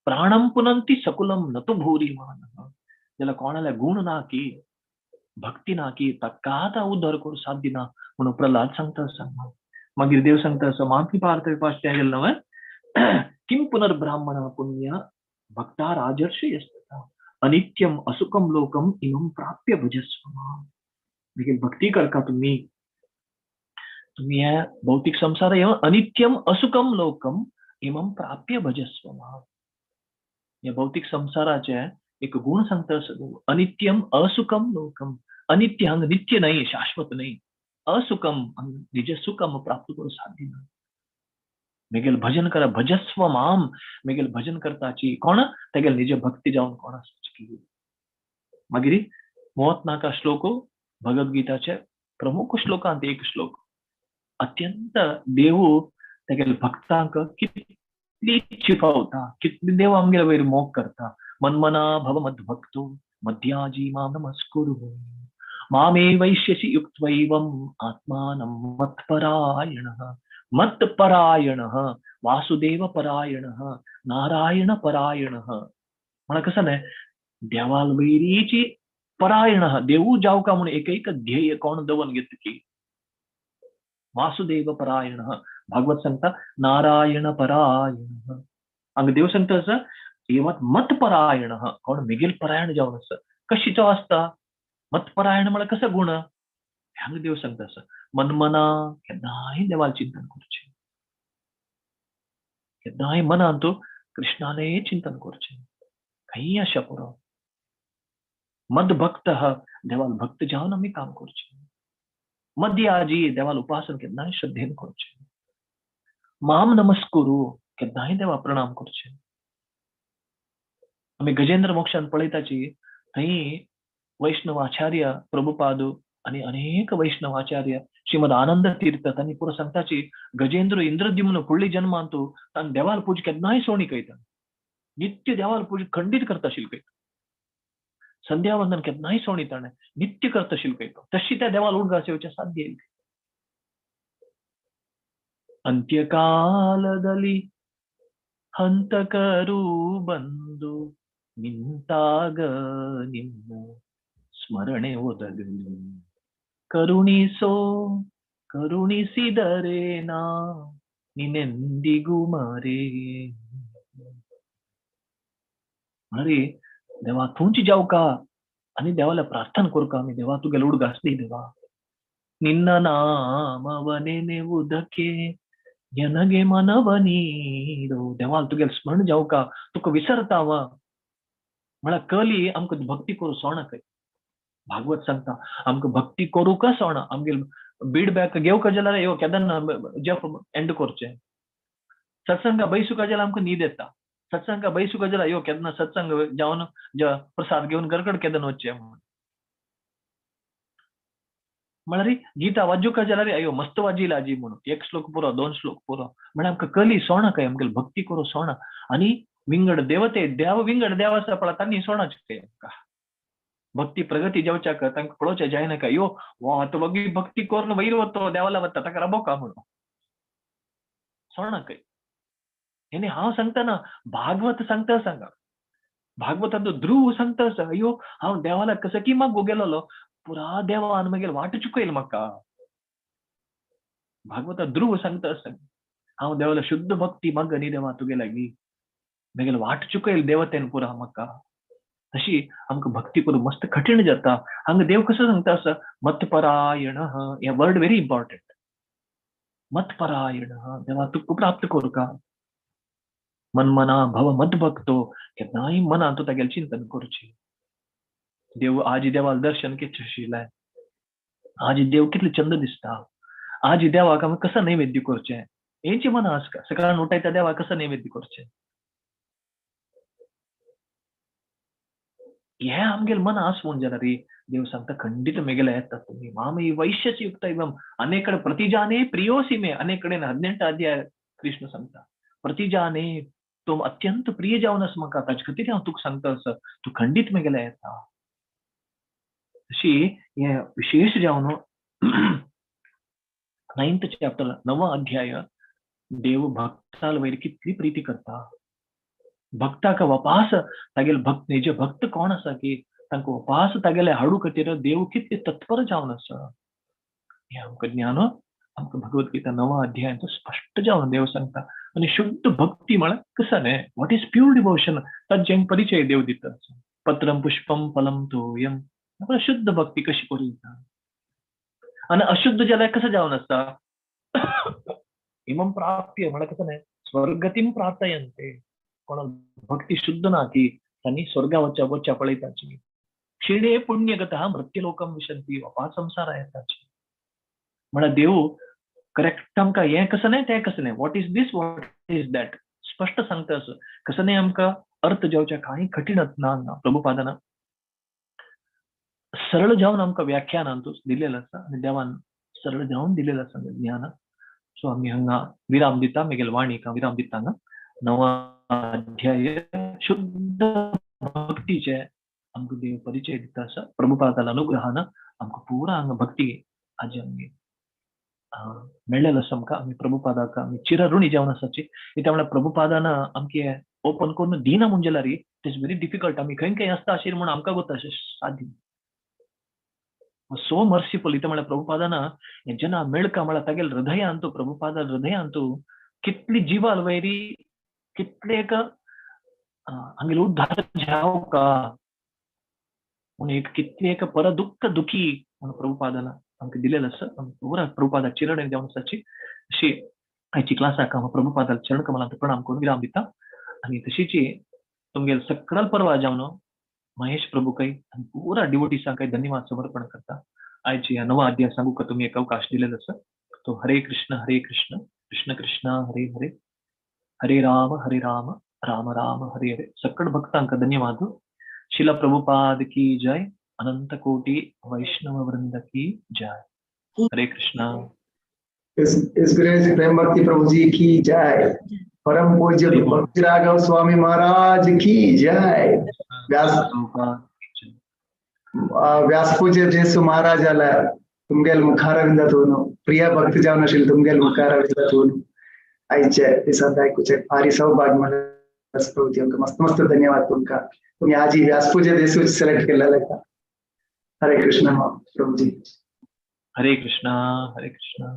प्राणम पुनंती सकुलम न तो भूरिमान. जाल्यार कोणाले गुण ना की भक्ती ना की ताका आतां उद्धार करूं साध्य ना म्हणून प्रल्हाद सांगता सांग. मागीर देव सांगता असो माफी पार्थ विपाश गेलो न्हय. किं पुनर्ब्राह्मण पुण्य भक्ता राजर्षि यस्तथा अनित्यम असुखम लोकम इमं प्राप्य भजस्व. मागीर भक्ती करता तुम्ही, तुम्ही ह्या भौतिक संसार एवं अनित्यम असुखम लोकम इमं प्राप्य भजस्व. ह्या भौतिक संसाराचे एक गुण सांगता असो देव, अनित्यम असुखम लोकम. अनित्य हांगा नित्य न्हय, शाश्वत न्हय. असुखम निज सुखम प्राप्त करूं साध्य ना. मेगेल भजन करा भजस्व माम, मेगेल भजन करताची कोण तेगेल निज भक्ती जावन कोण आसची. मागीर 34 श्लोक भगवद्गीताचे प्रमुख श्लोकांत एक श्लोक. अत्यंत देव तेगेल भक्तांक कितली चिपावता, कितली देव आमगेले वयर मोग करता. मन्मना भव मद्भक्तो मध्याजी मां नमस्कुरु मामे वैश्यसि युक्त्वैवम् आत्मानं मत्परायणः. मत्परायणः वासुदेव परायणः नारायण परायणः. म्हणा कसं न्हय देवाल वैरीची परायणः देवू जावका म्हणून एक एक ध्येय कोण दवन घेत की वासुदेव परायणः. भागवत सांगता नारायण परायणः. हांगा देव सांगता असं एवत मतपरायणः कोण मेगेल परायण जावन आसा कशीचो आसता मतपरायण म्हळ्यार कसो गुण हांगा देव सांगता असं मनमना केन्नाय देवाल चिंतन करचें, केन्नाय मनान तूं कृष्णाने चिंतन करचें, खंय आशा पुरो. मदभक्त देवाल भक्त जावन आमी काम करचें. मध्याजी देवाल उपासन केन्नाय श्रद्धेन करचें. माम नमस्कुरू केन्नाय देवा प्रणाम करचें. आमी गजेंद्र मोक्षान पळयताची थंय वैष्णवाचार्य प्रभुपादू आणि अनेक वैष्णवाचार्य श्रीमद आनंद तीर्थ तांणी पुरो सांगताची गजेंद्र इंद्रद्युम्न फुडली जन्मांतू तांणी देवाल पूज केन्नाय सोणी कयता. नित्य देवाला पूजा खंडीत करता शिल्पे, संध्यावंदन केन्नाय सोणी ताणें नित्य करता शिल्पे, तशी त्या देवाला उडगास येवचें साध्य येईल. ಅಂತ್ಯಕಾಲದಲ್ಲಿ ಹಂತಕರು ಬಂದು ನಿಂತಾಗ ನಿನ್ನ ಸ್ಮರಣೆ ಒದಗಲಿ, ಕರುಣಿಸೋ ಕರುಣಿಸಿದರೆ ನಾ ನಿನ್ನೆಂದಿಗೂ ಮರೆ. अरे देवा थंयची जावका आनी देवाला प्रार्थना करूका आमी, देवा तुगेलो उडगास दी देवा, ನಿನ್ನ ನಾಮವನೆನೆವುದಕ್ಕೆ ನನಗೆ ಮನವ ನೀಡು. देवाल तुगेल स्मरण जावका, तुका विसरतावा म्हळ्यार कली आमकां भक्ती करूं सोणा खंय. भागवत सांगता आमकां भक्ती करूंक सोणा, आमगेल बीड बॅक घेवका जाल्यार यो केन्ना जप एंड करचें, सत्संगा बैसुका जाल्यार आमकां न्हीद येता, सत्संगा बैसुका जाल्यार यो केन्ना सत्संग जावन प्रसाद घेवन घरकड केन्ना वचचें म्हूण. म्हळ्यार गीता वाजूका जाल्यार अयो मस्त वाजीला आजी म्हणून एक श्लोक पुरो दोन श्लोक पुरो, म्हळ्यार आमकां कली सोणा काय आमगेल भक्ती करूं सोणा. आनी विंगड देवते देव विंगड देव आसा पळय तांणी सोणाच काय आमकां भक्ती प्रगती जावच्याक तांकां पळोवचें जायना यो वा आतां वगी भक्ती करून वयर वतो देवाला वता ताका राबोका म्हणून सोणा काय. हेणे हांव सांगता ना, भागवत सांगता सांगा, भागवतांत ध्रुव सांगता आसा अयो हांव देवाला कसं की मागू गेलोलो पुरा देवान मागीर वाट चुकयल म्हाका. भागवता ध्रुव सांगता आसा हांव देवाला शुद्ध भक्ती माग न्ही देवा तुगे लागीं, मागीर वाट चुकयल देवतेन पुरा म्हाका. तशी आमकां भक्ती करूं मस्त कठीण जाता. हांगा देव कसो सांगता आसा मतपरायण, हे वर्ड व्हेरी इम्पॉर्टंट, मतपरायण देवा तुका प्राप्त करूका, मनमना भव मदभक्तो, केन्नाय मनान तूं तागेलें चिंतन करचें. देव आजी देवाक दर्शन कितलें आशिल्लें, आजी देव कितले चंद दिसता, आजी देवाक आमी कसो नैवेद्य करचें हेंची मनां आसता. सकाळीं उठायता देवाक कसो नैवेद्य करचें हे आमगेले मनां आसवून जाल्यार देव सांगता खंडीत मेगेले येता तुमी मामे वैश्यच युक्त इमम अनेक कडेन प्रतिजाने प्रियोसी मे, अनेक कडेन 18 अध्याय कृष्ण सांगता प्रतिजाने तूं अत्यंत प्रिय जावन आसा म्हाका, ताचे खातीर हांव तुका सांगता आसा तूं खंडीत मेगेले येता. अशी हे विशेष जावन 9th chapter 9 अध्याय देव भक्ताल वयर कितली प्रीती करता, भक्ताक वपास तागेले भक्त निज भक्त कोण आसा की तांकां वपास तागेले हाडू खातीर देव कितले तत्पर जावन आसा हें आमकां ज्ञान आमकां भगवद्गीता 9 अध्यायांत स्पश्ट जावन देव सांगता. आनी शुद्ध भक्ती म्हळ्यार कसं न्ही, what is pure devotion ताजें परिचय देव दिता. पत्रम पुष्पम फलम तोयम, शुद्ध भक्ती कशी करूं येता आनी अशुद्ध जाल्यार कसं जावन आसता इमं प्राप्य म्हळ्यार कसं न्ही स्वर्गतीम प्राप्तयन्ते, कोणाक भक्ती शुद्ध ना की तांणी स्वर्गा वच्च्या वच्च्या पळयताची, क्षीणे पुण्यगतः मृत्युलोकम विशंती वपा संसार येताची. म्हळ्यार देव करेक्ट आमकां हें कसं न्ही तें कसं न्ही, what is this what is that स्पश्ट सांगता असो कसं न्ही आमकां अर्थ जावच्या कांय कठीण ना. प्रभुपादान सरळ जावन आमकां व्याख्यानांत दिलेलें आसा आनी देवान सरळ जावन दिलेलें आसा ज्ञान. सो आमी हांगा विराम दिता, मेगेल वाणीक विराम दिता. हांगा 9 अध्याय शुद्ध भक्तीचे आमकां देव परिचय दिता आसा. प्रभुपादाला अनुग्रहान आमकां पुरा हांगा भक्ती आजी आमगे मेळ्ळेलो आसा आमकां. आमी प्रभुपादाक आमी चिरऋणी जावन आसाची. कित्याक म्हळ्यार प्रभुपादान आमचे ओपन करून दिना म्हूण जाल्यार it is very difficult. आमी खंय खंय आसता आशिल्लें म्हूण आमकां गोता अशें साध्य. सो मर्सिफुल इतलें म्हळ्यार प्रभुपादान जेन्ना मेळका म्हळ्यार तागेले हृदयांतु प्रभुपादा हृदयांतु कितली जिवाल वैरी कितले एक हांगेले उद्धार जावका म्हूण एक कितले एक पर दुःख दुखी म्हणून प्रभुपादान आमकां दिलेलें आसा. पुरा प्रभुपादा चिरण जावन आसाची अशी आयची क्लासाक हांव प्रभुपादा चरण कमलांत प्रणाम करून विराम दिता. आनी तशीच तुमगेले सकल परवा जावन महेश प्रभू काही आनी पुरा डिवोटीसांक धन्यवाद समर्पण करता. आयची ह्या 9 अध्याय सांगूक तुमी एक अवकाश दिलेलो आसा. तो हरे कृष्ण कृष्ण कृष्ण हरे हरे, हरे राम राम राम हरे हरे. सकळ भक्तांक धन्यवाद. शिला प्रभुपाद की जय, अनंत कोटि वैष्णव वृंद की जय. हरे कृष्ण. इस प्रेम भक्ति प्रभु जी की जय. परम पूज्य भक्ति राघव स्वामी महाराज की जय। व्यास पूज्य जेसु महाराजाला तुमगेल मुखारविंदातून प्रिय भक्त जावन आशिल्ले तुमगेल मुखारविंदातून आयचे दिसांत आयकुचे भारी सौभाग्य मला। मस्त मस्त धन्यवाद तुमका, तुम्ही आज ही व्यासपूजा देसूच सिलेक्ट केलेला का। हरे कृष्ण प्रभुजी। Hare Krishna Hare Krishna.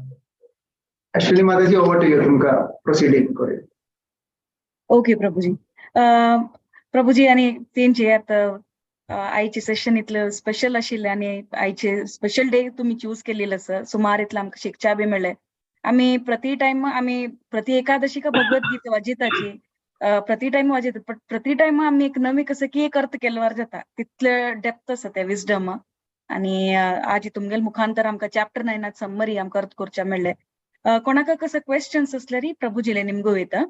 Ashwini Mataji over to you, तुमका प्रोसिडिंग करे। ओके प्रभुजी। प्रभुजी आणि तेंचे आता आयचे सेशन इतले स्पेशल आशिल्ले आनी आयचे स्पेशल डे तुम्ही चूज केलेलं आसा, सुमार इतले आमकां शिकच्या बी मेळ्ळें। आमी प्रति टायम आमी प्रति एकादशी का भगवत गीता वाजयताची, प्रति टायम वाजयता, प्रति टायम आमी एक नवी कसं की एक अर्थ केल्यावर जाता, तितले डेप्थ आसा ते विजडम। आनी आज तुमगेल मुखांतर आमकां चॅप्टर 9 समरी आमकां अर्थ करच्या मेळ्ळें। कोणाक कसं क्वेश्चन्स आसल्यार प्रभुजीले निमगो येता।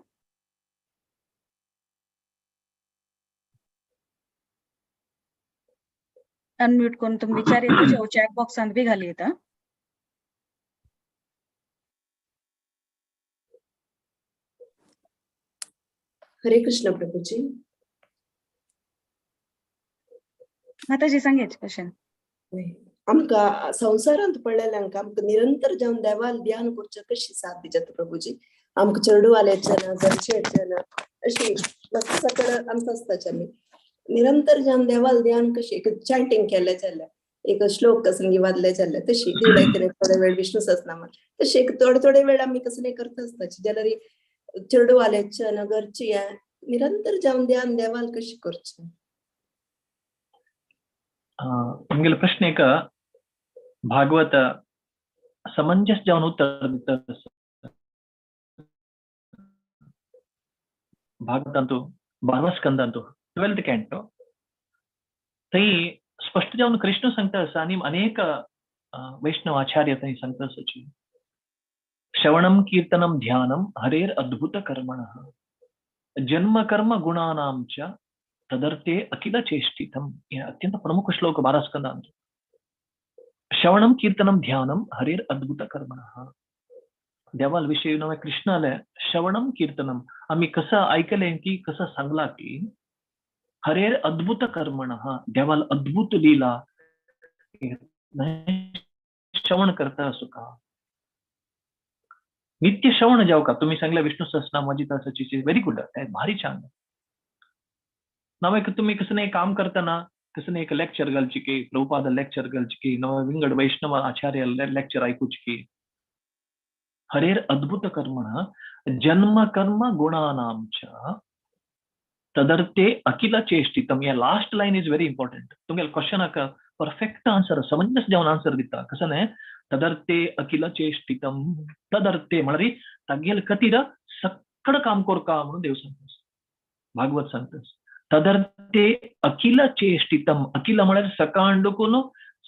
अनम्यूट करून तुम विचार येता, चॅट बॉक्सांत बी घाली येता। हरे कृष्ण प्रभुजी। माताजी सांगेच क्वेश्चन। आमकां संवसारांत पडलेल्यांक आमकां निरंतर जावन देवाल ध्यान करचें कशी साथ दितात प्रभुजी? आमकां चेडवाल्याचें ना घरचें ना अशी सकळ आमकां आसताचे आमी निरंतर जावन देवाल ध्यान कशी एक चॅन्टिंग केलें जाल्यार एक श्लोक कसंगी वाजले जाल्यार तशी दिवडायतले थोडे वेळ विष्णु सहस्रनाम तशी एक थोडे थोडे वेळ आमी कसले करता आसताची जाल्यार चेडवाल्याचें ना घरची निरंतर जावन ध्यान देवाल कशी करचें? तुमगेले प्रश्नेक भागवत समंजस जावन उत्तर दिता। भागवतांतु 12 स्कंदांतु 12th canto थंय स्पष्ट जावन कृष्ण सांगता आसा आनी अनेक वैष्णव आचार्य थंय सांगता आसाची, श्रवणम कीर्तनम ध्यानम हरेर अद्भुत कर्मणः जन्म कर्म गुणानां च तदर्थे अखिल चेष्टितम। हे अत्यंत प्रमुख श्लोक 12 स्कंदांत। श्रवणम कीर्तनम ध्यानम हरेर अद्भुत कर्मणः। देवाल विषयी नवे कृष्णाले श्रवणम कीर्तनम आम्ही कसं ऐकले की कसं सांगला की हरेर अद्भुत कर्मणः देवाल अद्भुत लीला श्रवण करता असो का नित्य श्रवण जाव का। तुम्ही सांगला विष्णु सहस्रनाम वाजित असाची, व्हेरी गुड, भारी छान। नवे तुम्ही कसं नाही काम करताना कसं नाही एक लेक्चर घालची की प्रभुपाद लेक्चर घालची की नवे विंगड वैष्णव आचार्य लेक्चर ऐकूची की हरेर अद्भुत कर्मण जन्म कर्म गुणानां च तदर्थे अखिल चेष्टितम। या last line is very important. तुमगेले क्वेश्चनाक परफेक्ट आन्सर समंजस जावन आन्सर दिता। कसं न्हय तदर्थे अखिल चेष्टितम तदर्थे म्हळ्यार तागेले खातीर सक्कड काम करका म्हणून देव सांगता, भागवत सांगता। तदर्थे अखिल चेष्टितम, अखिल म्हळ्यार सकाळ डोकून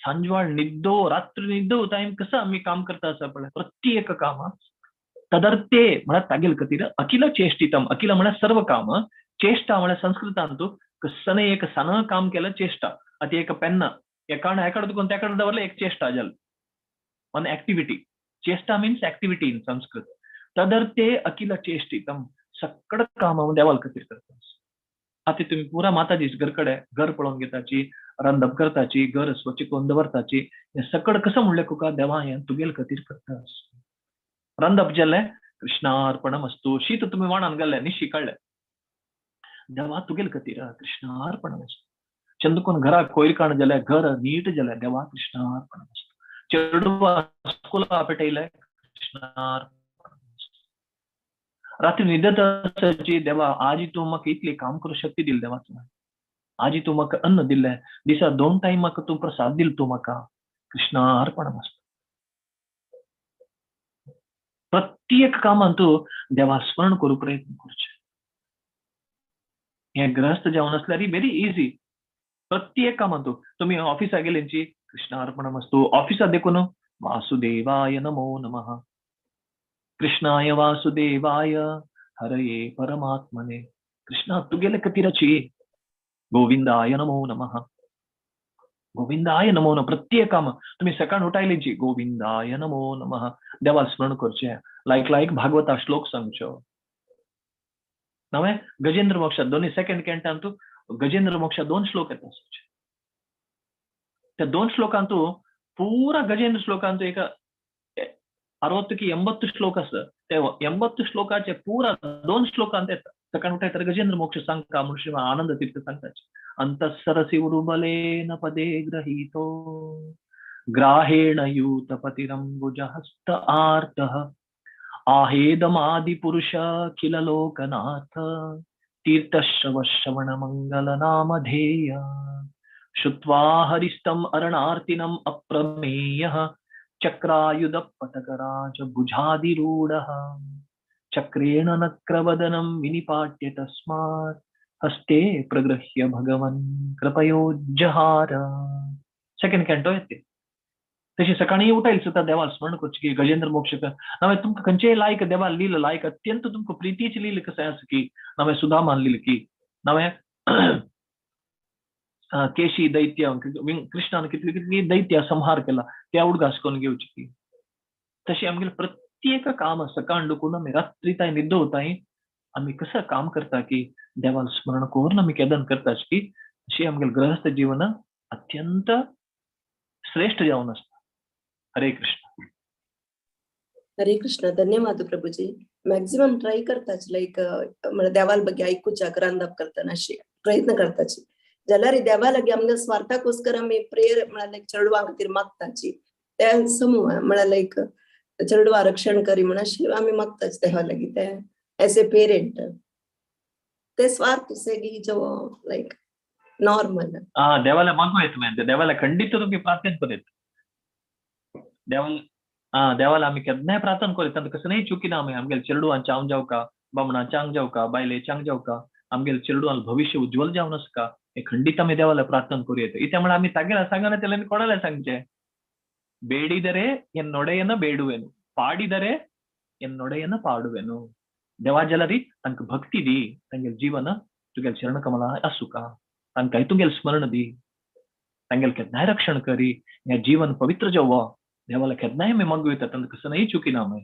सांजवाळ निद्दो रात्री निद्दो टायम कसं आमी काम करता आसा पळय प्रत्येक काम तदर्थे म्हळ्यार तागेले खातीर अखिल चेष्टितम। अखिल म्हळ्यार सर्व काम, चेष्टा म्हळ्यार संस्कृतांतु कसने एक सान काम केलं चेष्टा। आतां एक पेन्ना एकाण हेकडे दुखून त्याकडे दवरलें एक चेष्टा जाली, वन ऍक्टिव्हिटी। चेष्टा मीन्स ऍक्टिव्हिटी इन संस्कृत। तदर्थे अखिल चेष्टितम सक्कड काम देवाल खातीर करता। आतां तुमी पुरा माताजी घरकडे घर पळोवन घेताची, रांदप करताची, घर स्वच्छ करून दवरताची, हें सकड कसं म्हणलें तुका देवा हें तुगेल खातीर करता। रांदप जालें कृष्णार्पणम अस्तु, शीत तुमी वाणान घालें निशी काडलें देवा तुगेल खातीर कृष्णार्पणम अस्तु। चंदकोन घराक कोयर काण जालें घर नीट जालें देवा कृष्णार्पणम अस्तु। चेडवा स्कुला पेटयलें कृष्णार्पणम अस्तु। रात्री न्हिदत आसची देवा आज तूं म्हाका इतली काम करूं शक्ती दिली देवा तुवें, आज तूं म्हाका अन्न दिलें, दिसा 2 टायम म्हाका तूं प्रसाद दिल तूं म्हाका कृष्णार्पणम अस्तु। प्रत्येक कामान तूं देवा स्मरण करूं प्रयत्न करचें। हें ग्रहस्थ जावन आसल्यार व्हेरी इजी। प्रत्येक कामान तूं तुमी ऑफिसा गेल्यांची कृष्णार्पणम अस्तु, ऑफिसा देखून वासुदेवाय नमो नमः, कृष्णाय वासुदेवाय हरये परमात्मने, कृष्णा तुगेले खातीराची, गोविंदाय नमो नमः, गोविंदाय नमो नमः। प्रत्येक काम तुम्ही सकाळ उठायलेची गोविंदाय नमो नमः देवा स्मरण करचें, लायक लायक भागवता श्लोक सांगचो। नवे गजेंद्र मोक्ष दोन्ही सेकंड कॅन्टांतू गजेंद्र मोक्ष 2 श्लोक येता. त्या 2 श्लोकांतू ಪೂರಾ ಗಜೇಂದ್ರ ಶ್ಲೋಕ ಅಂತೂ ಈಗ 60 80 ಶ್ಲೋಕ आसा. ते 80 श्लोकाचे पुरा 2 श्लोक ಅಂತ येता. सकाळ उठाय तर गजेंद्र मोक्ष सांगता म्हणून श्री आनंद तीर्थ सांगताचे. अंतःसरसि उरुबलेन पदे ग्रहीतो ग्राहेण यूतपतिरंबुजहस्त आर्तः आहेदमादिपुरुष किल लोकनाथ तीर्थश्रवश्रवण मंगल नामधेय श्रुत्वा हरिस्तम अरणार्तिनम अप्रमेयः चक्रायुध पतकराज भुजादिरूढः चक्रेण नक्रवदनं विनिपाट्य तस्मात् हस्ते प्रगृह्य भगवन् कृपयोज्जहार. सेकंड कॅन्टो येते. तशी सकाळी उठायल सुद्धा देवाल स्मरण करचें की गजेंद्र मोक्ष नावे तुमकां खंयचेय लायक देवाल लील लायक अत्यंत तुमकां प्रितीची लील कसं आसा की नावे सुदामान लील की नावे केशी दैत्य कृष्णान कितली कितली दैत्य संहार केला त्या उडगास करून घेवची की. तशी आमगेले प्रत्येक काम सकाळ दुखून आमी रात्री ताई निद्दो वताय आमी कसं काम करता की देवाल स्मरण करून आमी केदन करता की तशी आमगेले गृहस्थ जीवन अत्यंत श्रेष्ठ जावन आसता. हरे कृष्ण. हरे कृष्ण. धन्यवाद प्रभूजी. मॅक्झिमम ट्राय करताच लाईक देवाल ಬಗ್ಗೆ ऐकूच्याक रांदप करतना अशी प्रयत्न करताची. जाल्यार देवा लागीं आमगे स्वार्थाकोस्कर आमी प्रेयर म्हळ्यार लायक चेडवां खातीर मागताची ते समूह म्हळ्यार लायक चेडवां रक्षण करी म्हण अशी आमी मागताच देवा लागीं. ते एज ए पेरेंट ते स्वार्थ की जो लायक नॉर्मल. देवाला मागू येत तुवें देवाला खंडीत तुमी प्रार्थना करीत देवाला. देवाला आमी केन्नाय प्रार्थना करीत तांकां कसं नाही चुकी ना आमी आमगेले चेडवां चांग जावका बामणां चांग जावका बायले चांग जावका आमगेले चेडवां भविष्य उज्ज्वल जावन आसका हे खंडीत आमी देवाला प्रार्थना करूं येता. इत्या म्हळ्यार आमी तागेला सांगना तेल्यान कोणाला सांगचें? ಬೇಡಿದರೆ ಎನ್ನೊಡೆಯನ ಬೇಡುವೆನು, ಪಾಡಿದರೆ ಎನ್ನೊಡೆಯನ ಪಾಡುವೆನು. ದೇವಾ ಜಲರಿ ತಾಂಕ ಭಕ್ತಿ दी, तांगेल जीवन तुगेल चरणकमला आसुका, तांकां तुगेल स्मरण दी, तांगेल केन्नाय रक्षण करी, हें जीवन पवित्र जावो. देवाला केन्नाय आमी मागू येता, तांकां कसं चुकी ना आमी.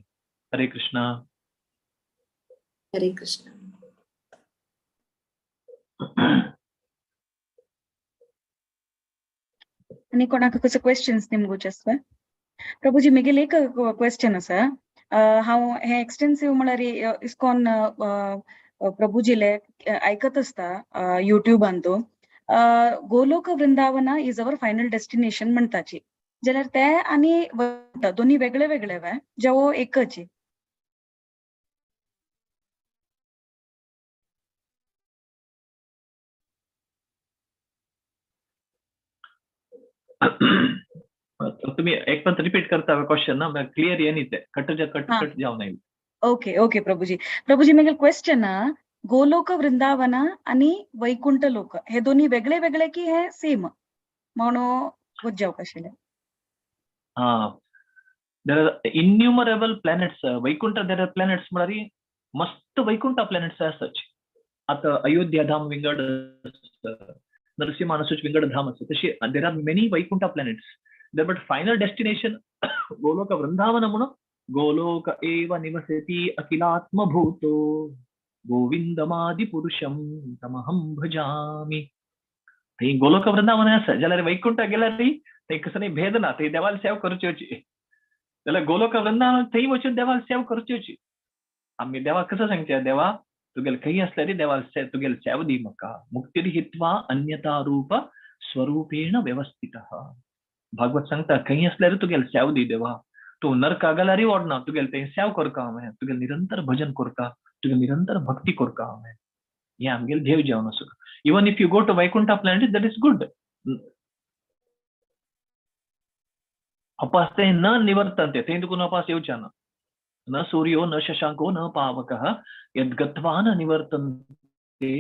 हरे कृष्ण. हरे कृष्ण. आनी कोणाक कसो क्वेश्चन्स निमगूचे आसता? प्रभुजी म्हगेले एक क्वेश्चन आसा. हांव हे एक्सटेन्सिव म्हळ्यार इस्कॉन प्रभुजीले आयकत आसता युट्यूबान. तो Golok Vrindavana is our final destination म्हणटाची, जाल्यार ते आनी दोन्ही वेगळे वेगळे वे जेवो एकच? तुम्ही एक पण रिपीट करता क्वेश्चन ना, क्लियर ये न्ही ते कट कट कट जावन येईल. ओके ओके प्रभुजी. प्रभुजी म्हगेले क्वेश्चन, गोलोक वृंदावन आणि वैकुंठ लोक हे दोन्ही वेगळे वेगळे की हे सेम म्हणून गोत जावंक आशिल्लें? हा, there are innumerable planets. Vaikuntha there are planets म्हळ्यार मस्त वैकुंठ प्लॅनेट्स आसात. आता अयोध्या धाम विंगड, नरसिंह मानसूच विंगड धाम आसा, तशी there are many Vaikuntha planets there, but final destination Golok Vrindavan म्हणून गोलोक एव निवसति अखिलात्मभूतो गोविंदमादिपुरुषं तमहं भजामि. थंय गोलोक वृंदावन आसा जाल्यार वैकुंठ गेल्यार थंय कसो भेद ना, थंय देवाल सेवा करची जाल्यार गोलोक वृंदावन थंय वचून देवाल सेवा करची. आमी देवाक कसं सांगचें? देवा तुगेले खंय आसल्यार देवाल तुगेले सेवा दी म्हाका. मुक्तिर्हित्वा अन्यता रूप स्वरूपेण व्यवस्थितः. भागवत सांगता खंय आसल्यार तुगेले सेवा दी देवा. तूं नरका गेल्यारय ओडना, तुगेले थंय सेवा करका हांवें, तुगेले निरंतर भजन करता, तुगेले निरंतर भक्ती करता हांवें. हें आमगेले देव जेवन आसा. Even if you go to Vaikuntha planet that is good. अपास ते न निवर्तन्ते, थंय तुका अपास येवचें ना. न सूर्यो न शशांको न पावकः यद्गत्वा न निवर्तन्ते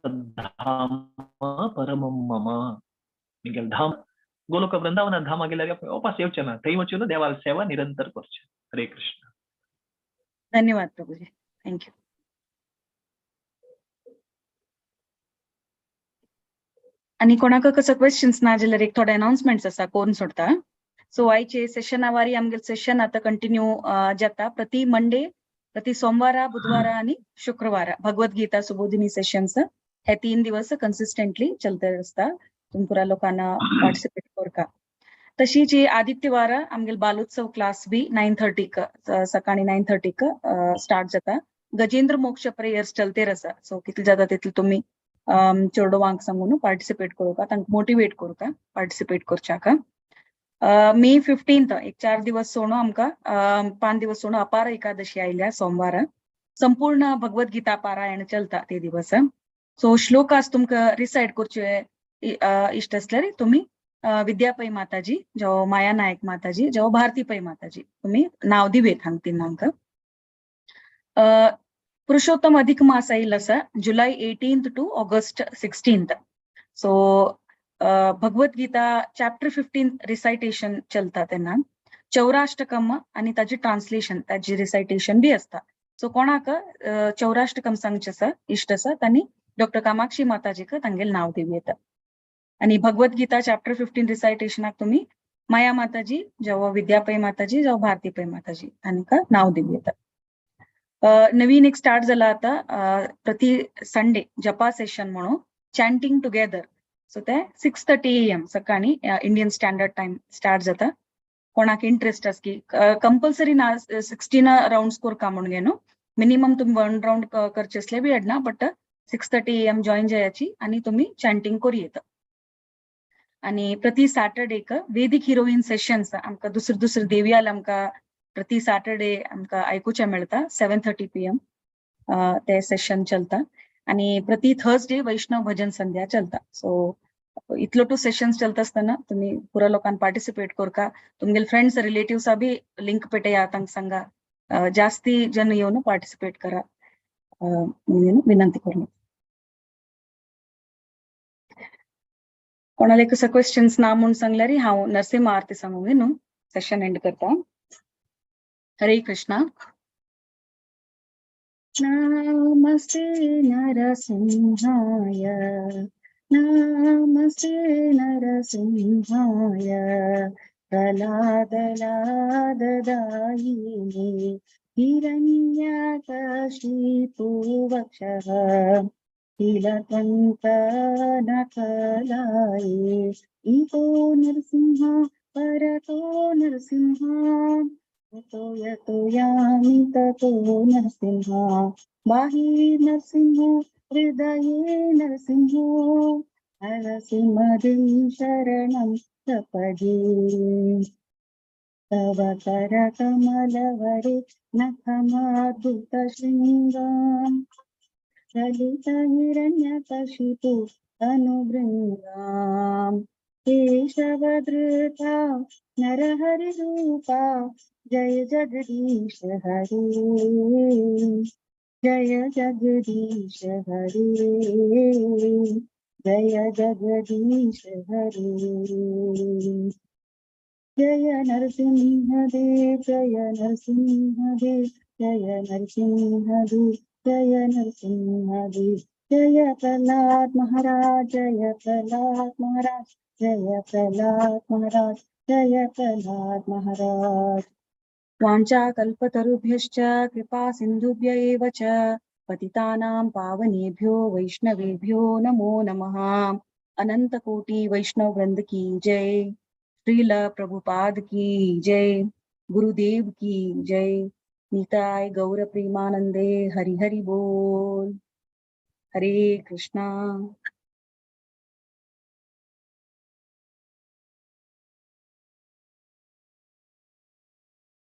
तद्धाम परमं मम. मिगेल धाम गोलोक वृंदावन धामा गेल्यार अपास येवचें ना, थंय वचून देवाल सेवा निरंतर करचें. हरे कृष्ण. धन्यवाद प्रभुजी, thank you. आनी कोणाक कसो क्वेश्चन्स ना जाल्यार एक थोडे अनाउन्समेंट्स आसा कोण सोडता. सो आयचे सेशना वारी आमगेले सेशन आतां कंटिन्यू जाता. प्रति मंडे प्रति सोमवार, बुधवार आणि शुक्रवार भगवद्गीता सुबोधिनी सेशन्स हे 3 दिवस कन्सिस्टंटली चलते आसता. तुमी पुरा लोकांना पार्टिसिपेट करका. तशीच ही आदित्यवार आमगेले बालोत्सव क्लास बी 9:30 सकाळी 9:30 स्टार्ट जाता. गजेंद्र मोक्ष प्रेयर्स चलतेर आसा. सो कितले जाता तितले तुमी चेडवांक सांगून पार्टिसिपेट करूका, तांकां मोटिवेट करूका पार्टिसिपेट करच्याक. मे 15 एक 4 दिवस सोडून आमकां 5 दिवस सोडून अपार एकादशी आयल्या सोमवार. संपूर्ण भगवद्गीता पारायण चलता ते दिवस. सो श्लोकास तुमकां रिसायट करचे इश्ट आसल्यार तुमी विद्यापै माताजी जावं माया नायक माताजी जावं भारती पै माताजी तुमी नाव दिवेत हांगा तिनांक. पुरुषोत्तम अधिक मास आयिल्लो आसा जुलय 18 to August 16. So Bhagavad Gita chapter 15 recitation चलता तेन्ना. चौराष्टकम आनी ताजी ट्रान्सलेशन ताजी रिसायटेशन बी आसता. सो कोणाक चौराष्टकम सांगचें आसा इश्ट आसा तांणी डॉक्टर कामाक्षी माताजीक तांगेलें नांव दिवं येता. आनी भगवद्गीता चॅप्टर 15 रिसायटेशनाक तुमी माया माताजी जावं विद्यापै माताजी जावं भारती पै माताजी तांकां नांव दिवं येता. नवीन एक स्टार्ट जाला आता प्रति संडे जपा सेशन म्हणून चॅन्टिंग टुगेदर. सो ते 6:30 AM सकाळी इंडियन स्टँडर्ड टायम स्टार्ट जाता. कोणाक इंट्रस्ट आसा की कंपल्सरी ना 16 राउंड्स करका म्हणून न्हू, मिनिमम तुमी 1 राउंड करचे असले बी येडना, बट 6:30 AM join जायाची आनी तुमी चॅन्टिंग करूं येता. आणि प्रति सॅटर्डेक वेदिक हिरोईन सेशन्स आमकां दुसरे दुसरे देवियाल आमकां प्रति सॅटर्डे आमकां आयकुचें मेळटा. 7:30 PM ते सेशन चलता. आणि प्रति थर्सडे वैष्णव भजन संध्या चलता. सो इतलो टू सेशन्स चलता आसतना तुमी पुरा लोकांक पार्टिसिपेट करका. तुमगेले फ्रेंड्स रिलेटिव्सा बी लिंक पेटया, तांकां सांगा, जास्ती जन येवन पार्टिसिपेट करा म्हणून विनंती करून. कोणाले कसं क्वेश्चन्स ना म्हूण सांगल्यार हांव नरसिंह आरती सांगूंक न्हू सेशन एंड करता. हरे कृष्णा. नमस्ते नरसिंहाय, नमस्ते नरसिंहाय, प्रह्लादलाददायिने हिरण्यकशिपुवक्षः तिलकङ्कणकलाये इतो नरसिंह परतो नरसिंह यतो यतो यामि ततो नरसिंह बाहिर नरसिंह हृदये नरसिंह नरसिंहदेव शरणं प्रपदे. तव करकमलवरे नखमाद्भुतशृङ्गां ललितहिरण्यकशिपु तनुभृङ्गां केशवधृता नरहरिरूपा जय जगदीश हरे, जय जगदीश हरे, जय जगदीश हरे. जय नरसिंह देव, जय नरसिंह देव, जय नरसिंह देव, जय नरसिंह देव, जय प्रहलाद महाराज, जय प्रहलाद महाराज, जय प्रहलाद महाराज, जय प्रहलाद महाराज. वाञ्छा कल्पतरुभ्यश्च कृपा सिन्धुभ्य एव च पतितानां पावनेभ्यो वैष्णवेभ्यो नमो नमः. अनंत कोटि वैष्णव वृंद की जय, श्रील प्रभुपाद की जय, गुरुदेव की जय. निताय गौर प्रेमानंदे हरि हरि बोल. हरे कृष्णा.